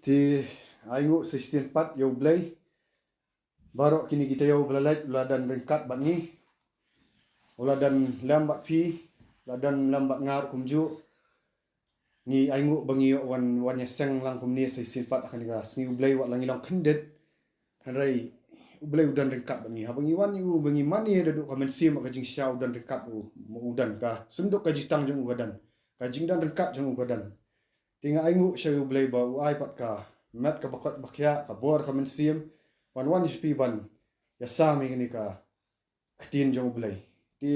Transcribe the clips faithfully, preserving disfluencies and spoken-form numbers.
Te ai nguh sa shisien pat ïa U Blei. Baroh kine ki taïew ba la leit u la don ryngkat bad ngi. U la don lem bad phi, la don lem bad nga ruh kumjuh. Ngi ai nguh ba ngi ïoh wan, wan ïaseng lang kumne sa shisien pat ha kane ka sngi. U Blei wat la ngi long khyndiat, hynrei U Blei u don ryngkat bad ngi. Haba ngi wan ïa u, ba ngi mane da duh ka mynsiem bad ka jingshisha, u don ryngkat, u, u don, ka synduk ka jutang jong u ka don, ka jingdon ryngkat jong u ka don. Te nga ai nguh sha U Blei ba u ai pat ka met kaba koit ba khiah, ka bor ka mynsiem, ban wan sha phi ban ïasam ïa kane ka ktien jong U Blei. Te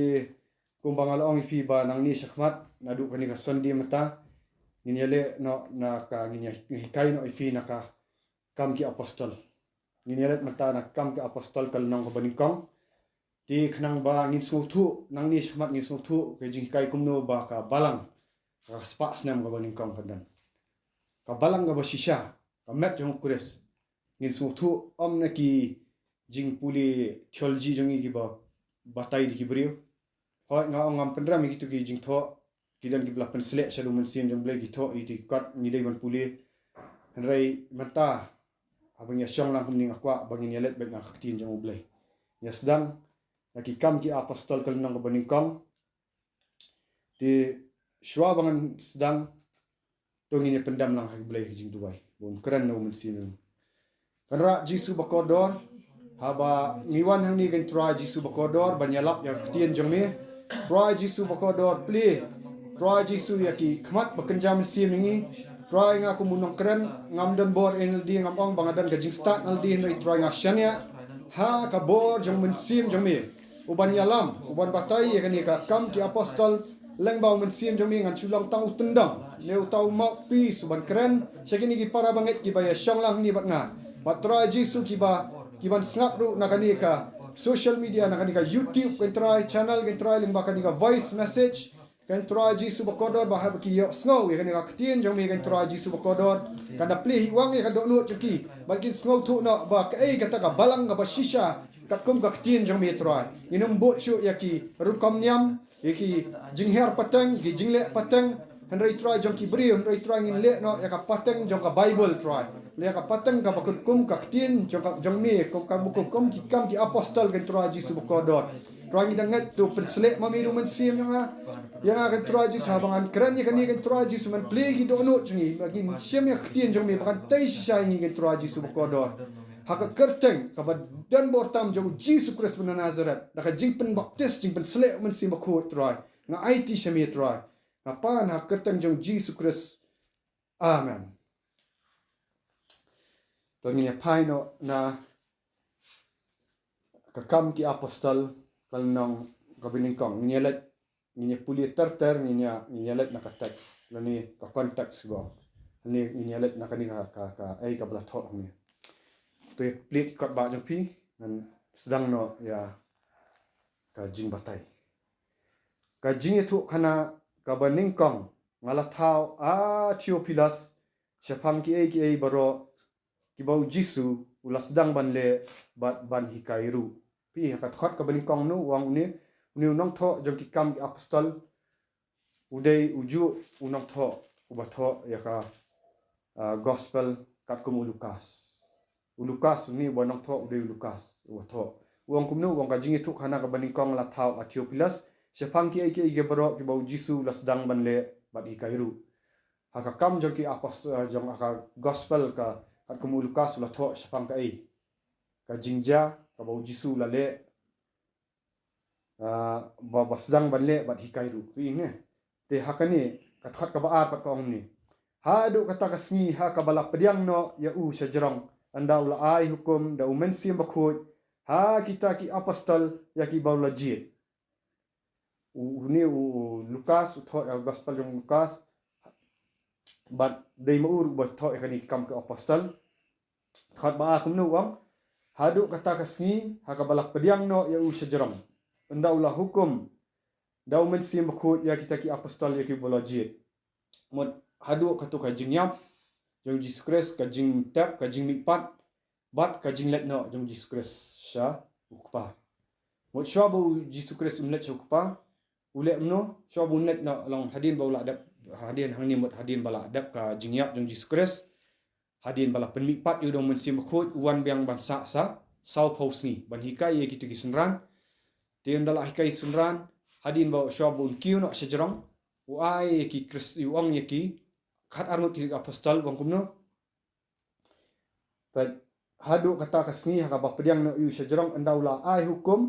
kumba nga la ong ïa phi ba nangne shakhmat, naduh kane ka Sunday mynta, ngin ïaleh noh na ka, ngin ïa hikai noh ïa phi na ka Kam ki Apostol. Ngin ïaleh mynta na Kam ki Apostol ka lynnong kaba nyngkong. Te khnang ba ngin sngewthuh, nangne shakhmat ngin sngewthuh ka jinghikai kumno ba ka balang, ka spah snem kaba nyngkong ka don, ka balang kaba shisha, ka met jong U Khrist. Ngin sngewthuh, ym na ki jingpule theology jong ngi kiba batai da ki briew. Hooid, nga ong ngam pynrem ïa kito ki jingthoh, ki don kiba la pynsleh shaduh mynsiem jong U Blei, ki thoh ïa ki kot ngi dei ban pule. Hynrei mynta, haba ngi ïashong lang kumne, nga kwah ba ngin ïaleh beit na ka ktien jong U Blei. Ngi ïa sdang na ki Kam ki Apostol ka lynnong kaba nyngkong. Te shuwa ba ngan sdang, to ngin ïa pyndem lang ha U Blei ha ka jingduwai, ba un kren na U Mynsiem. Kynrad Jisu ba kordor, haba ngi wan hangne, ko Trai Jisu ba kordor, ban ïalap ïa ka ktien jong me. Trai Jisu ba kordor, plie, Trai Jisu, ïa ki khmat ba kynja mynsiem ïa ngi. Trai, nga kum u nongkren, ngam don bor ei na lade, ngam ong ba nga don ka jingstad na lade, hynrei Trai, nga shaniah ha ka bor jong U Mynsiem jong me, u ban ïalam, u ban batai ïa kane ka Kam ki Apostol. Lyngba U Mynsiem jong me ngan shu long tang u tyndong, ne uta u mouthpiece, u ban kren sha kine ki para bangeit kiba ïashong lang hangne bad nga, bad Trai Jisu, kiba, ki ban sngap ruh na kane ka social media, na kane ka YouTube, ko Trai, channel, ko Trai, lyngba kane ka voice message. Ko Trai Jisu ba kordor, ba haba ki ïohsngew ïa kane ka ktien jong me, ko Trai Jisu ba kordor, kan da plie hi wang ïa ka dohnud jong ki, bad kin sngewthuh noh ba kaei kata ka balang kaba shisha, katkum ka ktien jong me, Trai. Ngin ym bud shuh ïa ki rukom niam, ïa ki jinghiar pateng, ïa ki jingleh pateng, hynrei Trai, jong ki briew, hynrei Trai, ngin leh noh ïa ka pateng jong ka Baibl, Trai. Leh ïa ka pateng kaba kut kum ka ktien jong ka, jong me, kum ka, kum, kum ki Kam ki Apostol, ko Trai Jisu ba kordor. Trai, ngi da ngeit to pynsleh ma me da U Mynsiem ïa nga, ïa nga, ko Trai Jisu, haba ngan kren ïa kane, ko Trai Jisu, men plie ki dohnud jong ngi, ba ngin shem ïa ka ktien jong me ba kan tei shisha ïa ngi, ko Trai Jisu ba kordor. Ha ka kyrteng kaba don bor tam jong U Jisu Khrist ba na Nasareth, da ka jingpynbaptis, jingpynsleh U Mynsiem Bakhuid, Trai, nga aiti sha me, Trai. Nga pan ha ka kyrteng jong U Jisu Khrist. Amen. To ngin ïa phai noh na ka Kam ki Apostol ka lynnong kaba nyngkong. Ngin ïa leit, ngin ïa pule ter ter, ngin ïa, ngin ïa leit na ka text, lane ka context ba. Lane ngin ïa leit na kane ka, ka, kaei kaba la thoh hangne. To ïa plie kot ba jong phi, ngan sdang noh ïa ka jingbatai. Ka jingïathuhkhana kaba nyngkong nga la thaw, a Theophilus, shaphang kiei kiei baroh kiba U Jisu u la sdang ban leh bad ban hikai ruh. Phi, ha ka dkhot kaba nyngkong, une u ong, une, une u nongthoh jong ki Kam ki Apostol, u dei u juh u nongthoh uba thoh ïa ka, ah, Gospel katkum u Lukas. U Lukas, une uba nongthoh, u dei u Lukas uba thoh. U ong kumno? U ong, ka jingïathuhkhana kaba nyngkong la thaw, a Theophilus, shaphang kiei kiei baroh kiba U Jisu u la sdang ban leh bad hikai ruh. Ha ka Kam jong ki Apostol, eh, jong, ha ka Gospel ka, katkum u Lukas u la thoh shaphang kaei? Ka jingjia kaba U Jisu u la leh, ah, ba, ba sdang ban leh bad hikai ruh. Phi ïohi ne? Te ha kane ka dkhot kaba ar pat ka ong kumne: Haduh kata ka sngi ha kaba la pdiang noh ïa u sha jrong, ynda u la ai hukum da U Mynsiem Bakhuid ha kita ki apostol ïa kiba u la jied. U, une u, u Lukas u thoh ïa ka Gospel jong u Lukas, bad dei ma u ruh uba thoh ïa kane ka Kam ki Apostol. Dkhot ba ar kumno u ong? Haduh kata ka sngi ha kaba la pdiang noh ïa u sha jrong, ynda u la hukum da U Mynsiem Bakhuid ïa kita ki apostol ïa kiba u la jied. Mut haduh kato ka jingïap jong U Jisu Khrist, ka jingtep, ka jingmihpat bad ka jingleit noh jong U Jisu Khrist sha U Kpa. Mut shuwa ba U Jisu Khrist un leit sha U Kpa, u leh kumno? Shuwa ba un leit noh, long hadien ba u la dep, hadien hangne, mut hadien ba la dep ka jingïap jong U Jisu Khrist, Hadien ba la pynmihpat ïa u da u Mynsiem Bakhuid, u wan biang ban sah sa saw phew sngi ban hikai ïa kito ki synran. Te ynda la hikai synran, hadien ba u shwa ba un kiew noh shajrong, u ai ïa ki Khrist, u ong ïa ki khatar ngut ki apostol, u ong kumno? Peit, haduh kata ka sngi ha kaba pdiang noh ïa u shajrong, ynda u la ai hukum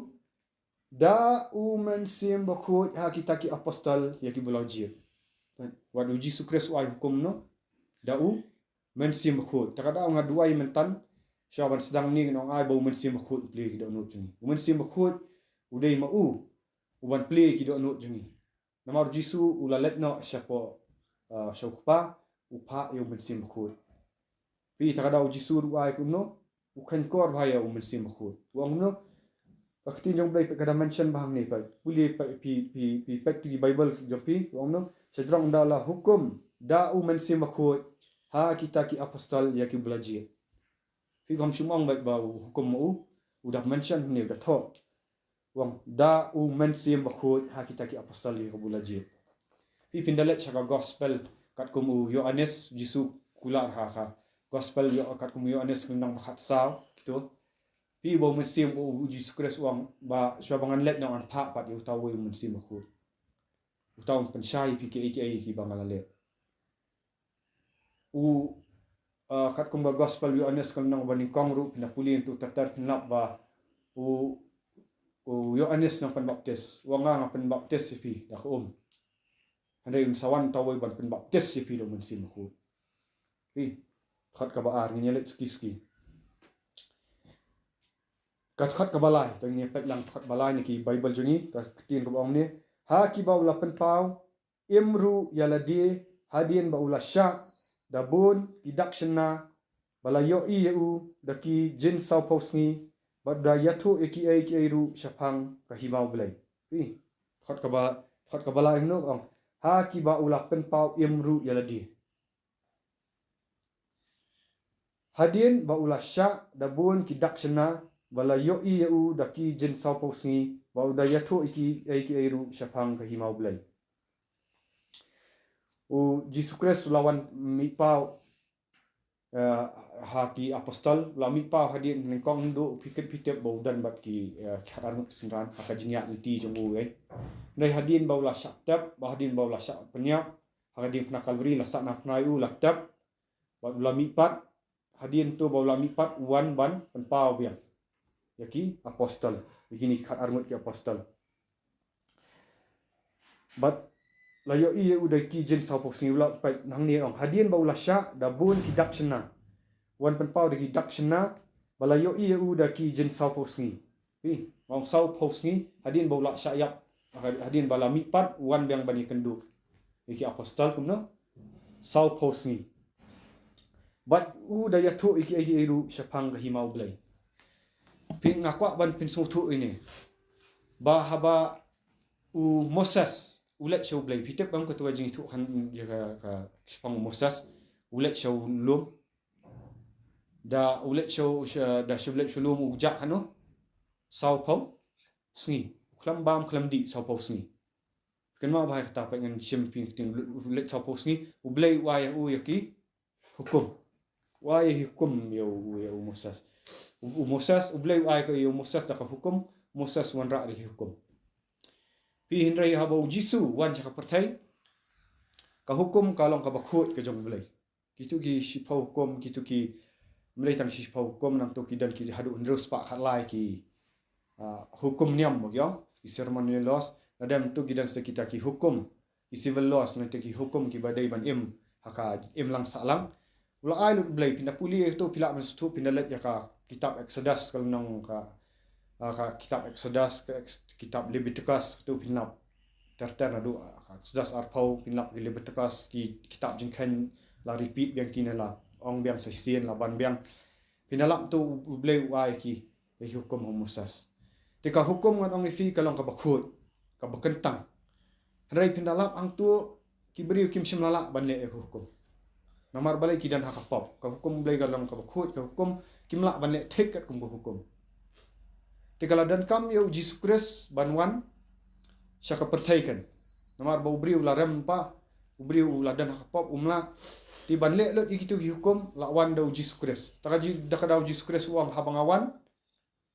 da u Mynsiem Bakhuid ha kita ki apostol ïa kiba u la jied. Peit, wat u Jisu Khrist u ai hukum noh da u Mynsiem Bakhuid. Ta ka daw nga duwai myntan, shwa ban sdang ne ngan ong ai ba u Mynsiem Bakhuid plie ki dohnud jong ngi. U Mynsiem Bakhuid u dei ma u u ban plie ki dohnud jong ngi. Namar u Jisu u la leit noh shapoh, ah, sha u Kpa, u phah ïa u Mynsiem Bakhuid. Phi, ta ka daw u Jisu ruh u ai kumno, u kheiñkor bha ïa u Mynsiem Bakhuid. U ong kumno, ka ktien jong u Blei peit ka da mention bha hangne peit. Pule peit, phi, phi, phi peit tu ki Bible jong phi, u ong kumno, shajrong ynda la hukum da u Mynsiem Bakhuid ha kita ki apostol ïa kiba u la jied. Phi, kham shym ong beit ba u hukum ma u, u da mention hangne, u da thoh. U ong da u Mynsiem Bakhuid ha kita ki apostol ïa kiba u la jied. Phi, phin da leit sha ka gospel katkum u Ïoannis, Jisu kular ha ka gospel Ïo-, katkum u Ïoannis ka lynnong ba khatsaw, kito. Phi, ba u Mynsiem, u Jisu Khrist u ong ba shwa ba ngan leit noh ngan phah pat ïa uta uwei u Mynsiem Bakhuid. Uta un pynshai ïa phi kiei kiei kiba nga la leh. U, ah, katkum ka gospel Ïoannis ka lynnong ba nyngkong ruh, phin da pule nangtu ter ter, phin lap ba u, u Ïoannis nang pynbaptis. U ong nga, nga pynbaptis ïa phi da ka um. Hynrei un sa wan uta uwei ban pynbaptis ïa phi da u Mynsiem Bakhuid. Phi, dkhot kaba ar, ngin ïa leit suki suki. Ka dkhot kaba lai, to ngin ïa peit lang dkhot ba lai na ki Bible jong ngi, ka ktien kaba ong ne. Ha kiba u la pynpaw im ruh ïa lade hadien ba u la shah da bun ki dak shynna, ba la ïohi ïa u da ki jin saw phew sngi, bad u da ïathuh ïa kiei kiei ruh shaphang ka hima u Blei. Phi, dkhot kaba, dkhot kaba lai hynno ong. Ha kiba u la pynpaw im ruh ïa lade. Hadien ba u la shah da bun ki dak shynna, ba la ïohi ïa u da ki jin saw phew sngi, ba u da ïathuh ïa kiei kiei ruh shaphang ka hima u Blei. U Jisu Khrist u la wan mihpaw, eh, ha ki apostol, u la mihpaw hadien, nyngkong ndu phi kit phi tip ba u don bad ki, eh, ki khatar ngut ki synran ha ka jingïaid lynti jong u, eh. Hynrei hadien ba u la shah tep, ba hadien ba u la shah pynïap ha ka diengphna Kalbari, la sahnarphna ïa u, la tep, bad u la mihpat. Hadien to ba u la mihpat, u wan ban pynpaw biang ïa ki apostol, ïa kine ki khatar ngut ki apostol. Bad la ïohi ïa u da ki jin saw phew sngi. U la, peit hangne ong, hadien ba u la shah da bun ki dak shynna. Wan pynpaw da ki dak shynna, ba la ïohi ïa u da ki jin saw phew sngi. Phi, ong saw phew sngi, hadien ba u la shah ïap, hadien ba la mihpat, u wan biang ban ïakynduh ïa ki apostol kumno? Saw phew sngi. Bad u da ïathuh ïa kiei kiei ruh shaphang ka hima u Blei. Phi, nga kwah ban pynsngewthuh ïa ine. Ba haba u Moses u leit sha u Blei, phi tip bam katu ka jingïathuh kane, ka, ka, shaphang u Moses u leit sha u lum. Da u leit sha, sha, da shu leit sha u lum u jah katno? Saw phew sngi. U khlem bam khlem dih saw phew sngi. Kynmaw bha ïa kata, peit ngan shim phi ktien, u leit saw phew sngi, u Blei u ai ïa u ïa ki hukum. U ai ïa ki hukum ïa u, ïa u Moses. U, u Moses, u Blei u ai ïa u Moses da ka hukum, Moses wanrah da ki hukum. Phi, hynrei haba u Jisu wan sha ka pyrthei, ka hukum ka long kaba khuid ka jong u Blei. Kitu ki shiphew hukum, kitu ki, ym dei tang shiphew hukum, nangtu ki don ki haduh hynriew spah khatlai ki, ah, hukum niam, ba ki ong, ki ceremonial laws, lada ym tu ki don sa kita ki hukum, ki civil laws, nangtu ki hukum kiba dei ban im ha ka imlang sahlang. U la ai lut u Blei, phin da pule ïa katu, phi lah ban sngewthuh, phin da leit ïa ka kitab Exodus, ka lynnong ka, ah, ka kitab Exodus, ka ex-, kitab Leviticus, katu phin lap ter ter naduh, ah, ka Exodus arphew, phin lap ki Leviticus, ki kitab jingkheiñ la repeat biang kine, la ong biang sa shisien, la ban biang. Phin da lap tu u Blei u ai ki, ki hukum ha u Moses. Te ka hukum ngan ong ïa phi ka long kaba khuid, kaba kyntang. Hynrei phin da lap hangtu ki briew kim shym la lah ban leh ïa ka hukum. Namar balei? Ki don ha ka pop. Ka hukum u Blei ka long kaba khuid, ka hukum kim lah ban leh thik katkum ka hukum. Te ka la donkam ïa u Jisu Khrist ban wan sha ka pyrthei kan. Namar ba u briew u la rem pa, u briew u la don ha ka pop, um lah. Te ban leh lut ïa kito ki hukum la wan da u Jisu Khrist. Ta ka ji-, da ka daw u Jisu Khrist u ong, haba nga wan,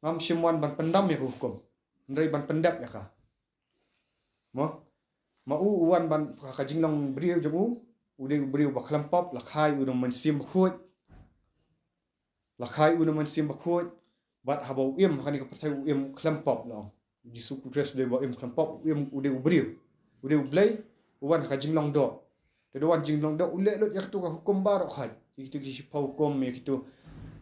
ngam shym wan ban pyndam ïa ka hukum, hynrei ban pyndep ïa ka. Mo? Ma u u wan ban, ka jinglong briew jong u, u dei u briew ba khlem pop, la kha ïa u da u Mynsiem Bakhuid. La kha ïa u da u Mynsiem Bakhuid. Bad haba u im ha kane ka pyrthei u im khlem pop, la ong. Jisu Khrist u dei ba im khlem pop, u im, u dei u briew. U dei U Blei, u wan ha ka jinglong doh. Te da wan jinglong doh, u leh lut ïa kito ka hukum baroh khoit. Ïa kito ki shiphew hukum, ïa kito,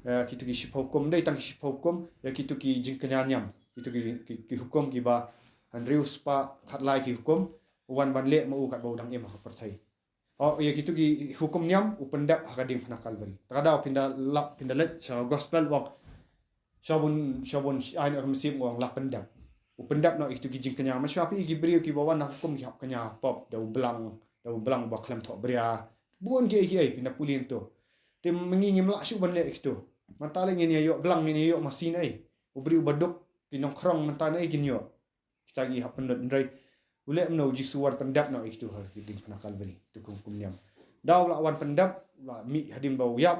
eh, kito ki shiphew hukum, dei tang ki shiphew hukum, ïa kito ki jingkñia niam. Kito ki, ki, ki hukum kiba hynriew spah khatlai ki hukum, u wan ban leh ma u katba u dang im ha ka pyrthei. Oh, ïa kito ki hukum niam u pyndep ha ka diengphna Kalbari. Ta ka daw phin da lap, phin da leit sha ka gospel, u ong, sha bun, sha bun ai noh ka mynsiem, u ong la pyndep. U pyndep noh ïa kito ki jingkñia. Mynshwa phi i ki briew kiba wan na hukum ki hap kñia pop, da u blang, da u blang ba khlem thoh bria. Bun kiei kiei, phin da pule hangto. Te ma ngi ngim lah shuh ban leh ïa kito. Mynta lei ngin ïa ïoh blang, ngin ïa ïoh masi ne ei. U briew ba duk, ki nongkhrong mynta ne ei kin ïoh. Kita ki hap pyndep, hynrei u leh kumno u Jisu wan pyndep noh ïa kito ha ki diengphna Kalbari, kito ki hukum niam. Da u la wan pyndep, u la mih hadien ba u ïap,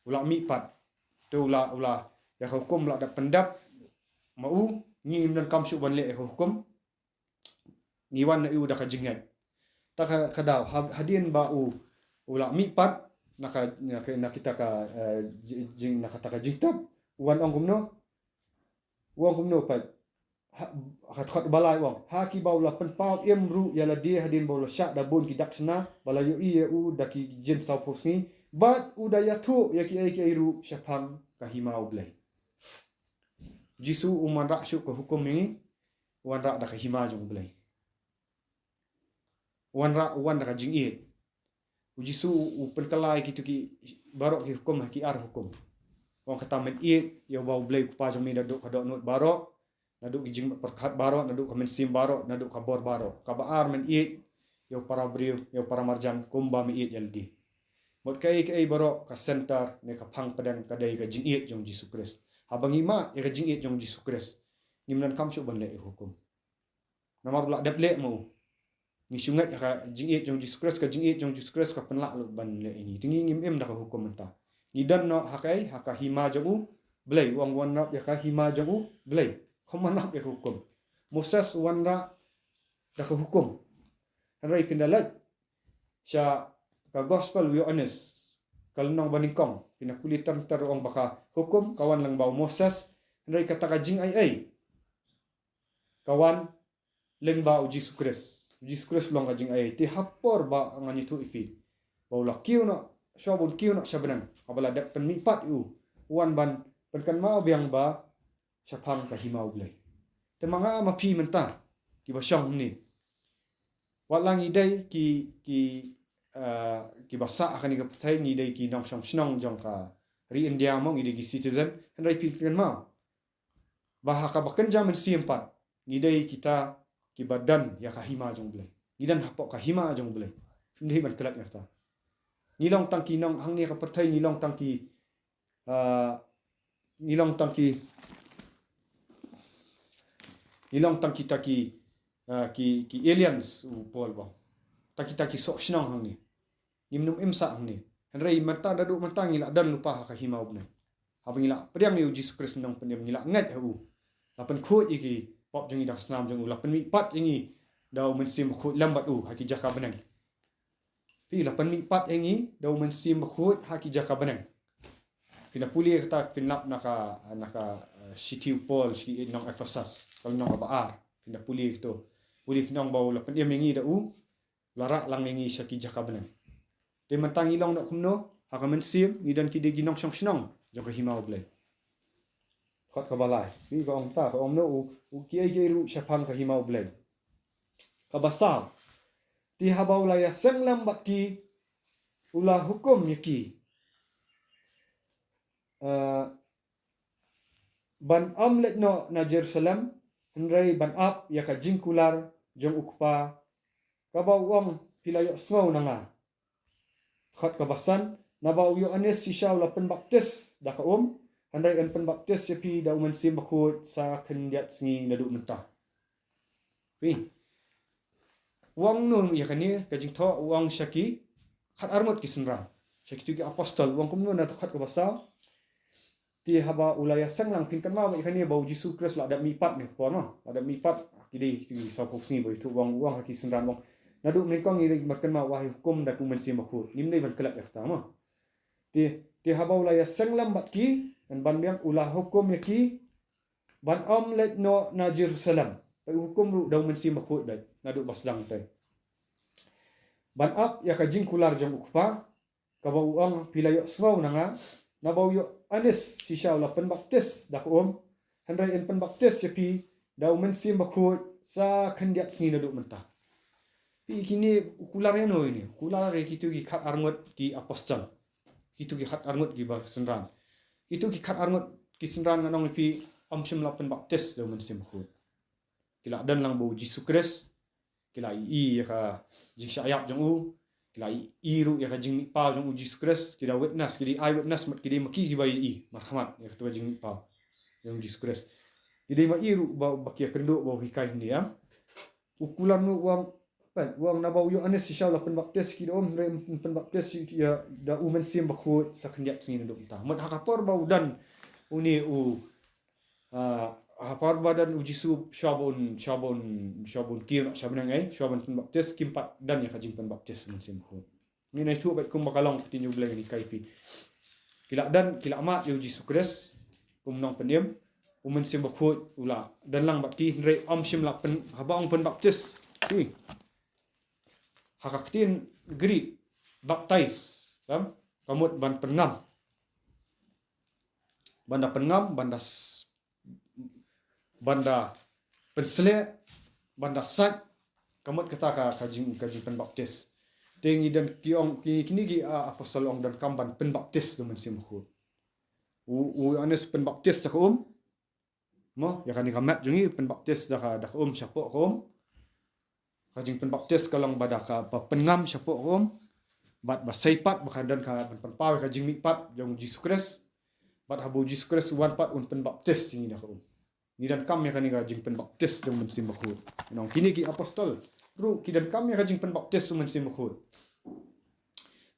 u la mih pat. Te u la, u la, ïa ka hukum la dep pyndep ma u, ngi ngim donkam shuh ban leh ïa ka hukum. Ngi wan na u da ka jingngeit. Ta ka, ka daw, ha-, hadien ba u, u la mih pat na ka, na ka, na kita ka, eh, ji-, jing, na kata ka jingtep, u wan ong kumno? U ong kumno pat? Ha, ha ka dkhot ba lai u ong, ha kiba u la pynpaw im ruh ïa lade hadien ba u la shah da bun ki dak shna ba la ïohi ïa u da ki jingsaw phew sngi, bad u da ïathuh ïa kiei kiei ruh shaphang ka hima U Blei. Jisu um wanrah shuh ka hukum ïa ngi, u wanrah da ka hima jong U Blei. U wanrah, u wan da ka jingïeit. U Jisu u pynkylla ïa kito ki baroh ki hukum ha ki ar hukum. U ong kata, men ïeit ïa uba U Blei u Kpa jong me naduh ka dohnud baroh, naduh ki jingpyrkhat baroh, naduh ka mynsiem baroh, naduh ka bor baroh. Kaba ar, men ïeit ïa u para briew, ïa u para marjan kumba me ïeit ïa lade. Mut kaei kaei baroh, ka center ne ka phang pdeng ka dei ka jingïeit jong Jisu Khrist. Haba ngi mad ïa ka jingïeit jong Jisu Khrist, ngim donkam shuh ban leh ïa ka hukum. Namar u la dep leh ma u. Ngi shu ngeit ha ka jingïeit jong Jisu Khrist, ka jingïeit jong Jisu Khrist ka pynlah lut ban leh ïa ngi. Te ngi ngim im da ka hukum mynta. Ngi don noh ha ka, ha ka hima jong U Blei, u ong wanrah ïa ka hima jong U Blei. Kam wanrah ïa ka hukum. Moses u wanrah da ka hukum. Hynrei phin da leit sha ka gospel u Ïoannis, ka lynnong ba nyngkong, phin da pule tyrtyr, u ong ba ka hukum ka wan lyngba u Moses, hynrei kata ka jingaiei ka wan lyngba u Jisu Khrist. U Jisu Khrist u long ka jingaiei. Te ha por ba ngan ïathuh ïa phi, ba u la kiew noh, shuwa ba un kiew noh sha bneng, haba la dep pynmihpat ïa u, u wan ban pynkynmaw biang ba shaphang ka hima U Blei. Te ma nga ma phi mynta kiba shong hangne, wat la ngi dei ki, ki, eh, kiba sah ha kane ka pyrthei, ngi dei ki nongshong shnong jong ka ri India mo, ngi dei ki citizen, hynrei phi kynmaw ba ha kaba kynja mynsiem pat, ngi dei kita kiba don ïa ka hima jong U Blei. Ngi don hapoh ka hima jong U Blei. Phim dei ban klet ïa kata. Ngi long tang ki nong hangne ha ka pyrthei, ngi long tang ki, ah, ngi long tang ki, ngi long tang kita ki, ah, ki, ki aliens, u Paul ba ong. Tang kita ki soh shnong hangne. Ngim nym im sah hangne. Hynrei mynta, naduh mynta ngi la don lypa ha ka hima U Blei. Haba ngi la pdiang ïa u Jisu Khrist u nongpynim, ngi la ngeit ha u, la pynkhuid ïa ki pop jong ngi da ka snam jong u, la pynmihpat ïa ngi da u Mynsiem Bakhuid lem bad u ha ki jaka bneng. Phi, la pynmihpat ïa ngi da u Mynsiem Bakhuid ha ki jaka bneng. Phin da pule kata, phin lap na ka, na ka, eh, shithi u Paul sha ki nong Ephesus, ka lynnong kaba ar. Phin da pule kito. Pule, phin ong ba u la pynim ïa ngi da u, la rah lang ïa ngi sha ki jaka bneng. Te mynta ngi long noh kumno? Ha ka mynsiem ngi don ki dei ki nongshong shnong jong ka hima U Blei. Kot kaba lai. Phi, ka ong ta, ka ong noh u, u kiei kiei ruh shaphang ka hima U Blei. Kaba saw. Te haba u la ïaseng lem bad ki, u la hukum ïa ki, eh, ban ym leit noh na Jerusalem, hynrei ban ap ïa ka jingkular jong U Kpa, kaba u ong phi la ïohsngew na nga. Kot kaba san, naba u Ïoannis shisha u la pynbaptis da ka um, hynrei yn pynbaptis ïa phi da u Mynsiem Bakhuid sa khyndiat sngi naduh mynta. Phi. U ong noh ïa kane ka jingthoh, u ong sha ki khatar ngut ki synran. sha kito ki apostol, u ong kumno na dkhot kaba saw. Te haba u la ïaseng lang, phin kynmaw ba ïa kane ba u Jisu Khrist la dep mihpat ne por, no? La dep mihpat, ki dei kito ki saphew sngi ba ïathuh, u ong, u ong ha ki synran, u ong, naduh mynnyngkong ngi dei ban kynmaw ba ha hukum da u Mynsiem Bakhuid, ngim dei ban klet ïa kata, mo. Te, te haba u la ïaseng lang bad ki, ngan ban biang, u la hukum ïa ki ban ym leit noh na Jerusalem. Peit, u hukum ruh da u Mynsiem Bakhuid beit, naduh ba sdang te. Ban ap ïa ka jingkular jong u Kpa, kaba u ong, phi la ïohsngew na nga, naba u Ïoannis shisha u la pynbaptis da ka um, hynrei yn pynbaptis ïa phi da u Mynsiem Bakhuid sa khyndiat sngi naduh mynta. Phi, kine u kular ïano ïa kine, u kular ïa kito ki khatar ngut ki apostol. Kito ki khatar ngut kiba synran. Kito ki khatar ngut ki synran, ngan ong ïa phi, ym shym la pynbaptis da u Mynsiem Bakhuid. Ki la don lang bad u Jisu Khrist, ki la ïohi ïa ka jingshah ïap jong u, ki la ïohi ruh ïa ka jingmihpaw jong u Jisu Khrist, ki la witness, ki dei eyewitness, mat ki dei ma ki kiba ïohi markhmat ïa kata ka jingmihpaw jong u Jisu Khrist. Ki dei ma ki ruh ba, ba ki ïakynduh ba u hikai hynrei, em. U kular, u ong, peit, u ong, naba u Ïoannis shisha u la pynbaptis ïa ki da um, hynrei yn pynbaptis ïa phi da u Mynsiem Bakhuid sa khyndiat sngi naduh mynta. Mut ha ka por ba u don une u, ah, ha ka por ba don u Jisu, shuwa ba un, shuwa ba un, shuwa ba un kiew noh sha bneng, eh, shuwa ban pynbaptis, kim pat don ïa ka jingpynbaptis u Mynsiem Bakhuid. Ngin ïathuh beit kumba ka long ka ktien jong u Blei, ngan hikai ïa phi. Ki la don, ki la mad ïa u Jisu Khrist kum u nongpynim, u Mynsiem Bakhuid u la don lang bad ki, hynrei ym shym la pyn, haba ong pynbaptis. Phi, ha ka ktien Greek, baptize, em, ka mut ban pynngam. Ban da pynngam, ban da s-, ban da pynsleh, ban da sait, ka mut kata ka, ka jing, ka jingpynbaptis. Te ngi don, ki ong, ki, kine ki, ah, apostol, ong, donkam ban pynbaptis da u Mynsiem Bakhuid. U, u Ïoannis pynbaptis da ka um, mo, ïa kane ka met jong ngi, pynbaptis da ka, da ka um, shapoh ka um. Ka jingpynbaptis ka long ba da kaba pynngam shapoh ka um, bad ba sei pat ba kan don ka ban pynpaw ïa ka jingmihpat jong u Jisu Khrist. Bad haba u Jisu Khrist u wan pat, un pynbaptis ïa ngi da ka um. Ngi donkam ïa kane ka jingpynbaptis jong u Mynsiem Bakhuid. Ngi ong kine ki apostol ruh ki donkam ïa ka jingpynbaptis jong u Mynsiem Bakhuid.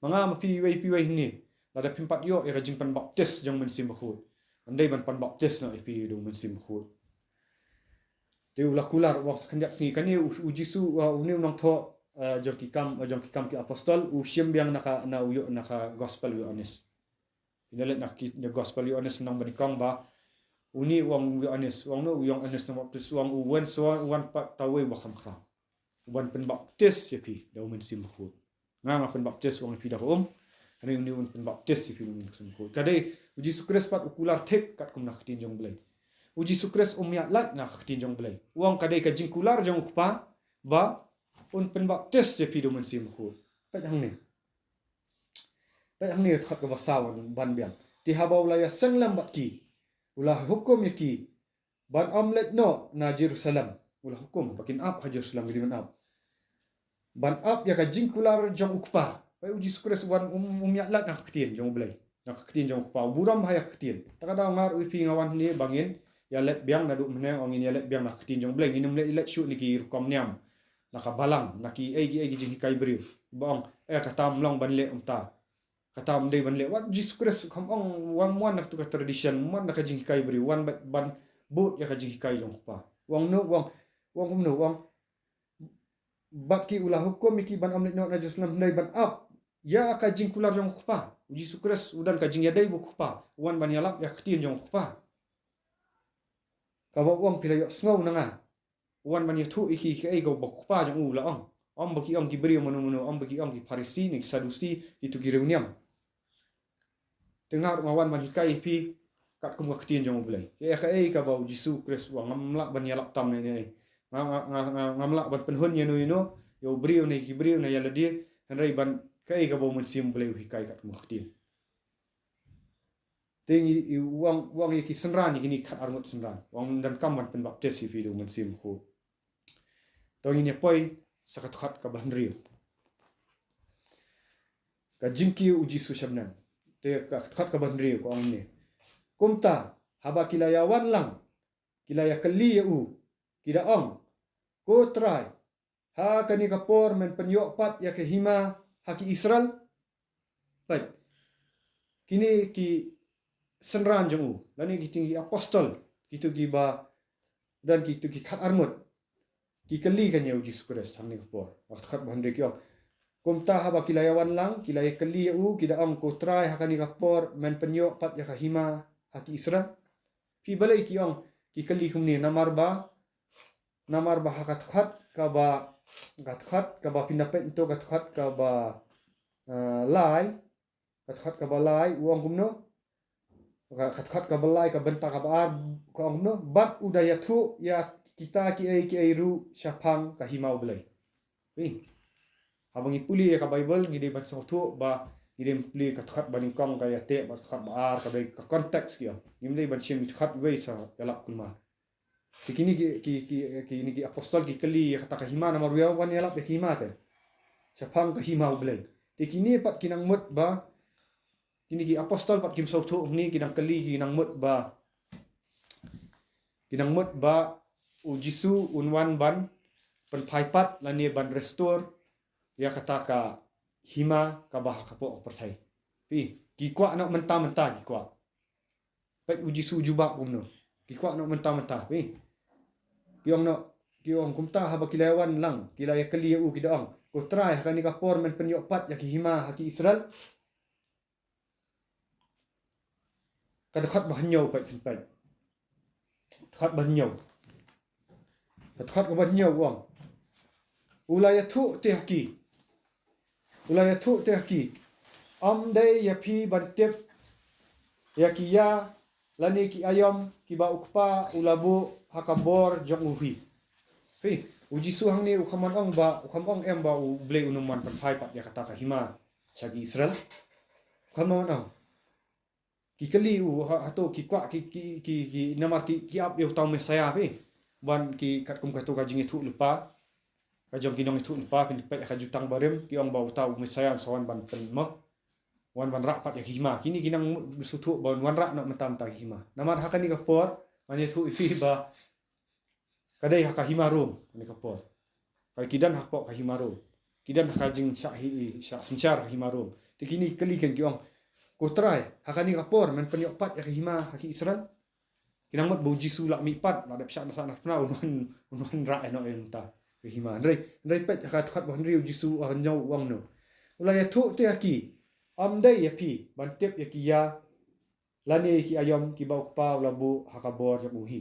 Ma nga ma phi, iwei pa iwei hynne, lada phim pat ïoh ïa ka jingpynbaptis jong u Mynsiem Bakhuid, ym dei ban pynbaptis noh ïa phi da u Mynsiem Bakhuid. Te u la kular, u ong sa khyndiat sngi. Kane u, u Jisu, uh, une u nongthoh, uh, jong ki kam, uh, jong ki Kam ki Apostol, u shim biang na ka, na u Ïo-, na ka Gospel u Ïoannis. Phin ïa leit na ki, na Gospel u Ïoannis, nang ba nyngkong ba une u ong u Ïoannis, u ong, no, u Ïoannis Nongbaptis, u ong, u wan, sa wan, u wan pat uta uwei uba kham khraw, u ban pynbaptis ïa phi da u Mynsiem Bakhuid. Nga nga pynbaptis, u ong, ïa phi da ka um, hynrei une un pynbaptis ïa phi da u Mynsiem Bakhuid. Ka dei, u Jisu Khrist pat u kular thik katkum na ka ktien jong u Blei. U Jisu Khrist um ïaid lait na ka ktien jong u Blei. U ong ka dei ka jingkular jong u Kpa ba un pynbaptis ïa phi da u Mynsiem Bakhuid. Peit hangne. Peit hangne, dkhot kaba saw, ban biang. Te haba u la ïaseng lem bad ki, u la hukum ïa ki ban ym leit noh na Jerusalem. U la hukum ba kin ap ha Jerusalem, ki dei ban ap. Ban ap ïa ka jingkular jong u Kpa. Peit, u Jisu Khrist u wan, um, um ïaid lait na ka ktien jong u Blei, na ka ktien jong u Kpa. U burom bha ïa ka ktien. Ta ka daw nga ruh ïa phi nga wan hangne ba ngin ïaleit biang naduh mynne, ong, ngin ïaleit biang na ka ktien jong u Blei. Ngin ym leit, leit shuh na ki rukom niam, na ka balang, na ki ei ki ei ki jinghikai briew. Ba ong, eh, kata ym long ban leh kumta, kata ym dei ban leh. Wat u Jisu Khrist u kham ong, wan, wan na katu ka tradition, wan na ka jinghikai briew, wan ba, ban bud ïa ka jinghikai jong u Kpa. U ong, no, u ong, u ong kumno, u ong, bad ki, u la hukum ïa ki ban ym leit noh na Jerusalem, hynrei ban ap ïa ka jingkular jong u Kpa. U Jisu Khrist u don ka jingïadei bad u Kpa, u wan ban ïalap ïa ka ktien jong u Kpa. Kaba u ong, phi la ïohsngew na nga. U wan ban ïathuh ïa ki kaei kaba u Kpa jong u u la ong. Ym ba ki ong ki briew mano mano, ym ba ki ong ki Pharisi ne ki Sadusi, kito ki riewniam. Te nga ruh nga wan ban hikai ïa phi katkum ka ktien jong u Blei. Kaei kaei kaba u Jisu Khrist u ong, ngam lah ban ïalap tam ne ne. Nga, nga, nga, nga, ngam lah ban pynhun ïano ïano ïa u briew ne ki briew ne ïa lade, hynrei ban kaei kaba u Mynsiem Blei u hikai katkum ka ktien. Te ngi, u ong, u ong ïa ki synran, ïa kine ki khatar ngut synran, u ong, donkam ban pynbaptis ïa phi da u Mynsiem Bakhuid. To ngin ïa poi sa ka dkhot kaba hynriew. Ka jingkiew u Jisu sha bneng. Te ka dkhot kaba hynriew ka ong kumne. Kumta, haba ki la ïawan lang, ki la ïakylli ïa u, ki da ong, Ko Trai, ha kane ka por men pynïoh pat ïa ka hima ha ki Israel? Peit, kine ki synran jong u, lane kito ki apostol, kito kiba don kito ki khatar ngut, ki kylli kan ïa u Jisu Khrist hangne ka por. Ka dkhot ba hynriew ki ong: Kumta haba ki la ïawan lang, ki la ïakylli ïa u, ki da ong, Ko Trai, ha kane ka por men pynïoh pat ïa ka hima ha ki Israel? Phi, balei ki ong, ki kylli kumne? Namar ba, namar ba ha ka dkhot kaba, ka dkhot kaba pynda peit nto, ka dkhot kaba, eh, lai, ka dkhot kaba lai u ong kumno? Ka, ka dkhot kaba lai, ka bynta kaba ar, ka ong kumno? Bad u da ïathuh ïa kita kiei kiei ruh shaphang ka hima U Blei. Phi, haba ngi pule ïa ka Baibl, ngi dei ban sngewthuh ba ngi dei ban pule ka dkhot ba nyngkong ka ïateh bad ka dkhot ba ar, ka dei ka context ki ong. Ngim dei ban shim dkhot wei sa ïalap kumno. Te kine ki, ki, ki, kine ki apostol ki kylli ïa kata ka hima namar u ïawan ïalap ïa ka hima te, shaphang ka hima U Blei. Te kine pat ki nang mut ba, kine ki apostol pat kim sngewthuh hangne, ki nang kylli, ki nang mut ba, ki nang mut ba u Jisu un wan ban pynphai pat lane ban restore ïa kata ka hima kaba ha ka poh ka pyrthei. Phi, ki kwah noh mynta mynta, ki kwah. Peit u Jisu u jubab kumno. Ki kwah noh mynta mynta. Phi, ki ong noh, ki ong: Kumta haba ki la ïawan lang, ki la ïakylli ïa u, ki da ong, Ko Trai, ha kane ka por men pynïoh pat ïa ka hima ha ki Israel? Ka dkhot ba hynñiew, peit, phin peit. Dkhot ba hynñiew. Ka dkhot kaba hynñiew u ong: U la ïathuh te ha ki, u la ïathuh te ha ki, Ym dei ïa phi ban tip ïa ki ïa lane ki aïom kiba u Kpa u la buh ha ka bor jong u hi. Phi, u Jisu hangne u kham wan ong ba, u kham ong em ba U Blei un ym wan pynphai pat ïa kata ka hima sha ki Israel. U kham wan ong. Ki kylli u ha, hato ki kwah, ki, ki, ki, ki, namar ki, ki ap ïa uta u Messaïah, phi. Ban ki katkum kato ka jingïathuhlypa, ka jong ki nongïathuhlypa, phin peit ha ka Jutang Barim, ki ong ba uta u Messaïah un sa wan ban pyn mo, wan ban rah pat ïa ka hima. Kine ki nang sngewthuh ba un wanrah noh mynta mynta ka hima. Namar ha kane ka por, ngan ïathuh ïa phi ba ka dei ha ka hima Rom, ha kane ka por. Ka, ki don hapoh ka hima Rom. Ki don ha ka jingshah hi, shah synshar ha ka hima Rom. Te kine ki kylli ken, ki ong, Ko Trai, ha kane ka por men pynïoh pat ïa ka hima ha ki Israel? Ki nang mut ba u Jisu la mih pat, la dep shah na, shah na thma, un wan, un wanrah noh ïa uta ka hima. Hynrei, hynrei peit ha ka dkhot ba hynriew u Jisu u ong noh. U la ïathuh te ha ki, Ym dei ïa phi ban tip ïa ki ïa lane ki aïom kiba u Kpa u la buh ha ka bor jong u hi.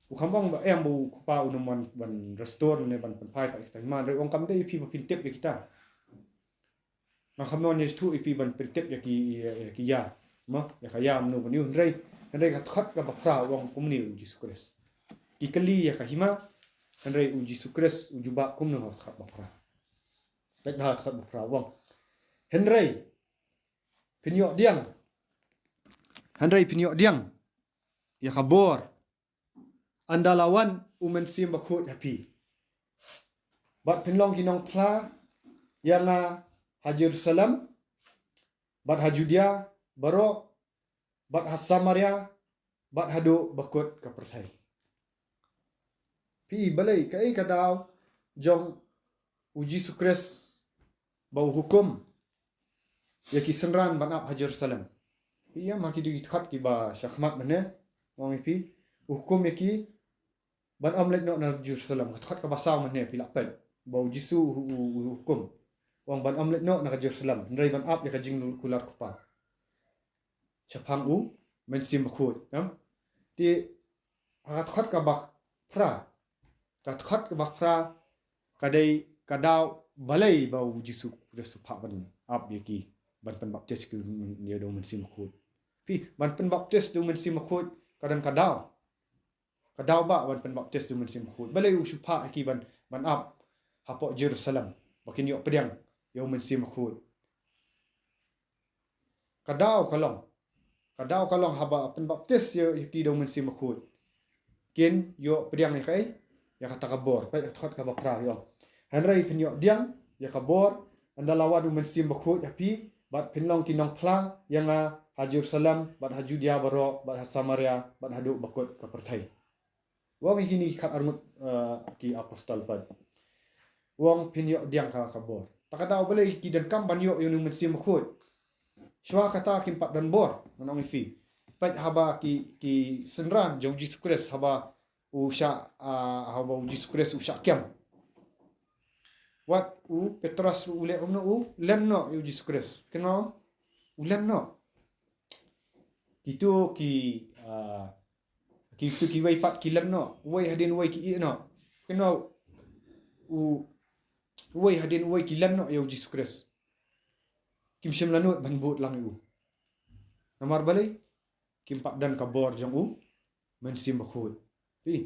U kham ong ba em ba u Kpa un ym wan ban restore ne ban pynphai pat ïa kita ki hima, hynrei u ong kam dei ïa phi ba phin tip ïa kita. Nga kham wan ïathuh ïa phi ban pyntip ïa ki, ïa, ïa ki ïa. Mo, ïa ka ïa mano mano, hynrei, hynrei ka dkhot kaba phra u ong kumne u Jisu Khrist. Ki kylli ïa ka hima, hynrei u Jisu Khrist u jubab kumno ha ka dkhot ba phra. Peit ha ka dkhot ba phra u ong: Hynrei phin ïoh diang. Hynrei phin ïoh diang ïa ka bor ynda la wan u Mynsiem Bakhuid ha phi. Bad phin long ki nongphla ïa nga ha Jerusalem, bad ha Judea baroh, bad ha Samaria, bad haduh ba kut ka pyrthei. Phi, balei, kaei ka daw jong u Jisu Khrist ba u hukum ïa ki synran ban ap ha Jerusalem? Phi, ïa ma ki dei ki dkhot kiba shakhmat mynne, ong ïa phi, u hukum ïa ki ban ym leit noh na Jerusalem. Ka dkhot kaba saw mynne, phi lah peit ba u Jisu u, u, u hukum, u ong ban ym leit noh na ka Jerusalem, hynrei ban ap ïa ka jingkular kpa shaphang u Mynsiem Bakhuid, em? Te ha ka dkhot kaba phra, ka dkhot kaba phra ka dei ka daw balei ba u Jisu Khrist u phah ban ap ïa ki, ban pynbaptis ki ïa da u Mynsiem Bakhuid. Phi, ban pynbaptis da u Mynsiem Bakhuid ka don ka daw. Ka daw ba ban pynbaptis da u Mynsiem Bakhuid. Balei u shu phah ïa ki ban, ban ap hapoh Jerusalem ba kin ïoh pdiang ïa u Mynsiem Bakhuid? Ka daw ka long, ka daw ka long haba pynbaptis ïa, ïa ki da u Mynsiem Bakhuid, kin ïoh pdiang ïa kaei? Ïa kata ka bor. Peit ka dkhot kaba phra, ïa. Hynrei phin ïoh diang ïa ka bor ynda la wan u Mynsiem Bakhuid ha phi, bad phin long ki nongphla ïa nga ha Jerusalem, bad ha Judea baroh, bad ha Samaria, bad haduh ba kut ka pyrthei. U ong ïa kine ki khatar ngut, eh, ki apostol pat, u ong phin ïoh diang ka, ka bor. Ta ka daw balei ki donkam ban ïoh ïa une u Mynsiem Bakhuid? Shuwa kata kim pat don bor, ngan ong ïa phi. Peit haba ki, ki synran jong u Jisu Khrist haba u shah, ah, haba u Jisu Khrist u shah kem. Wat u Petros u leh kumno? U len noh ïa u Jisu Khrist. Kynmaw? U len noh. Kito ki, ah, kito kiwei pat ki len noh. Uwei hadien uwei ki ïeh noh. Kynmaw? U, uwei hadien uwei ki len noh ïa u Jisu Khrist. Kim shym la nud ban bud lang ïa u. Namar balei? Kim pat don ka bor jong u Mynsiem Bakhuid. Phi,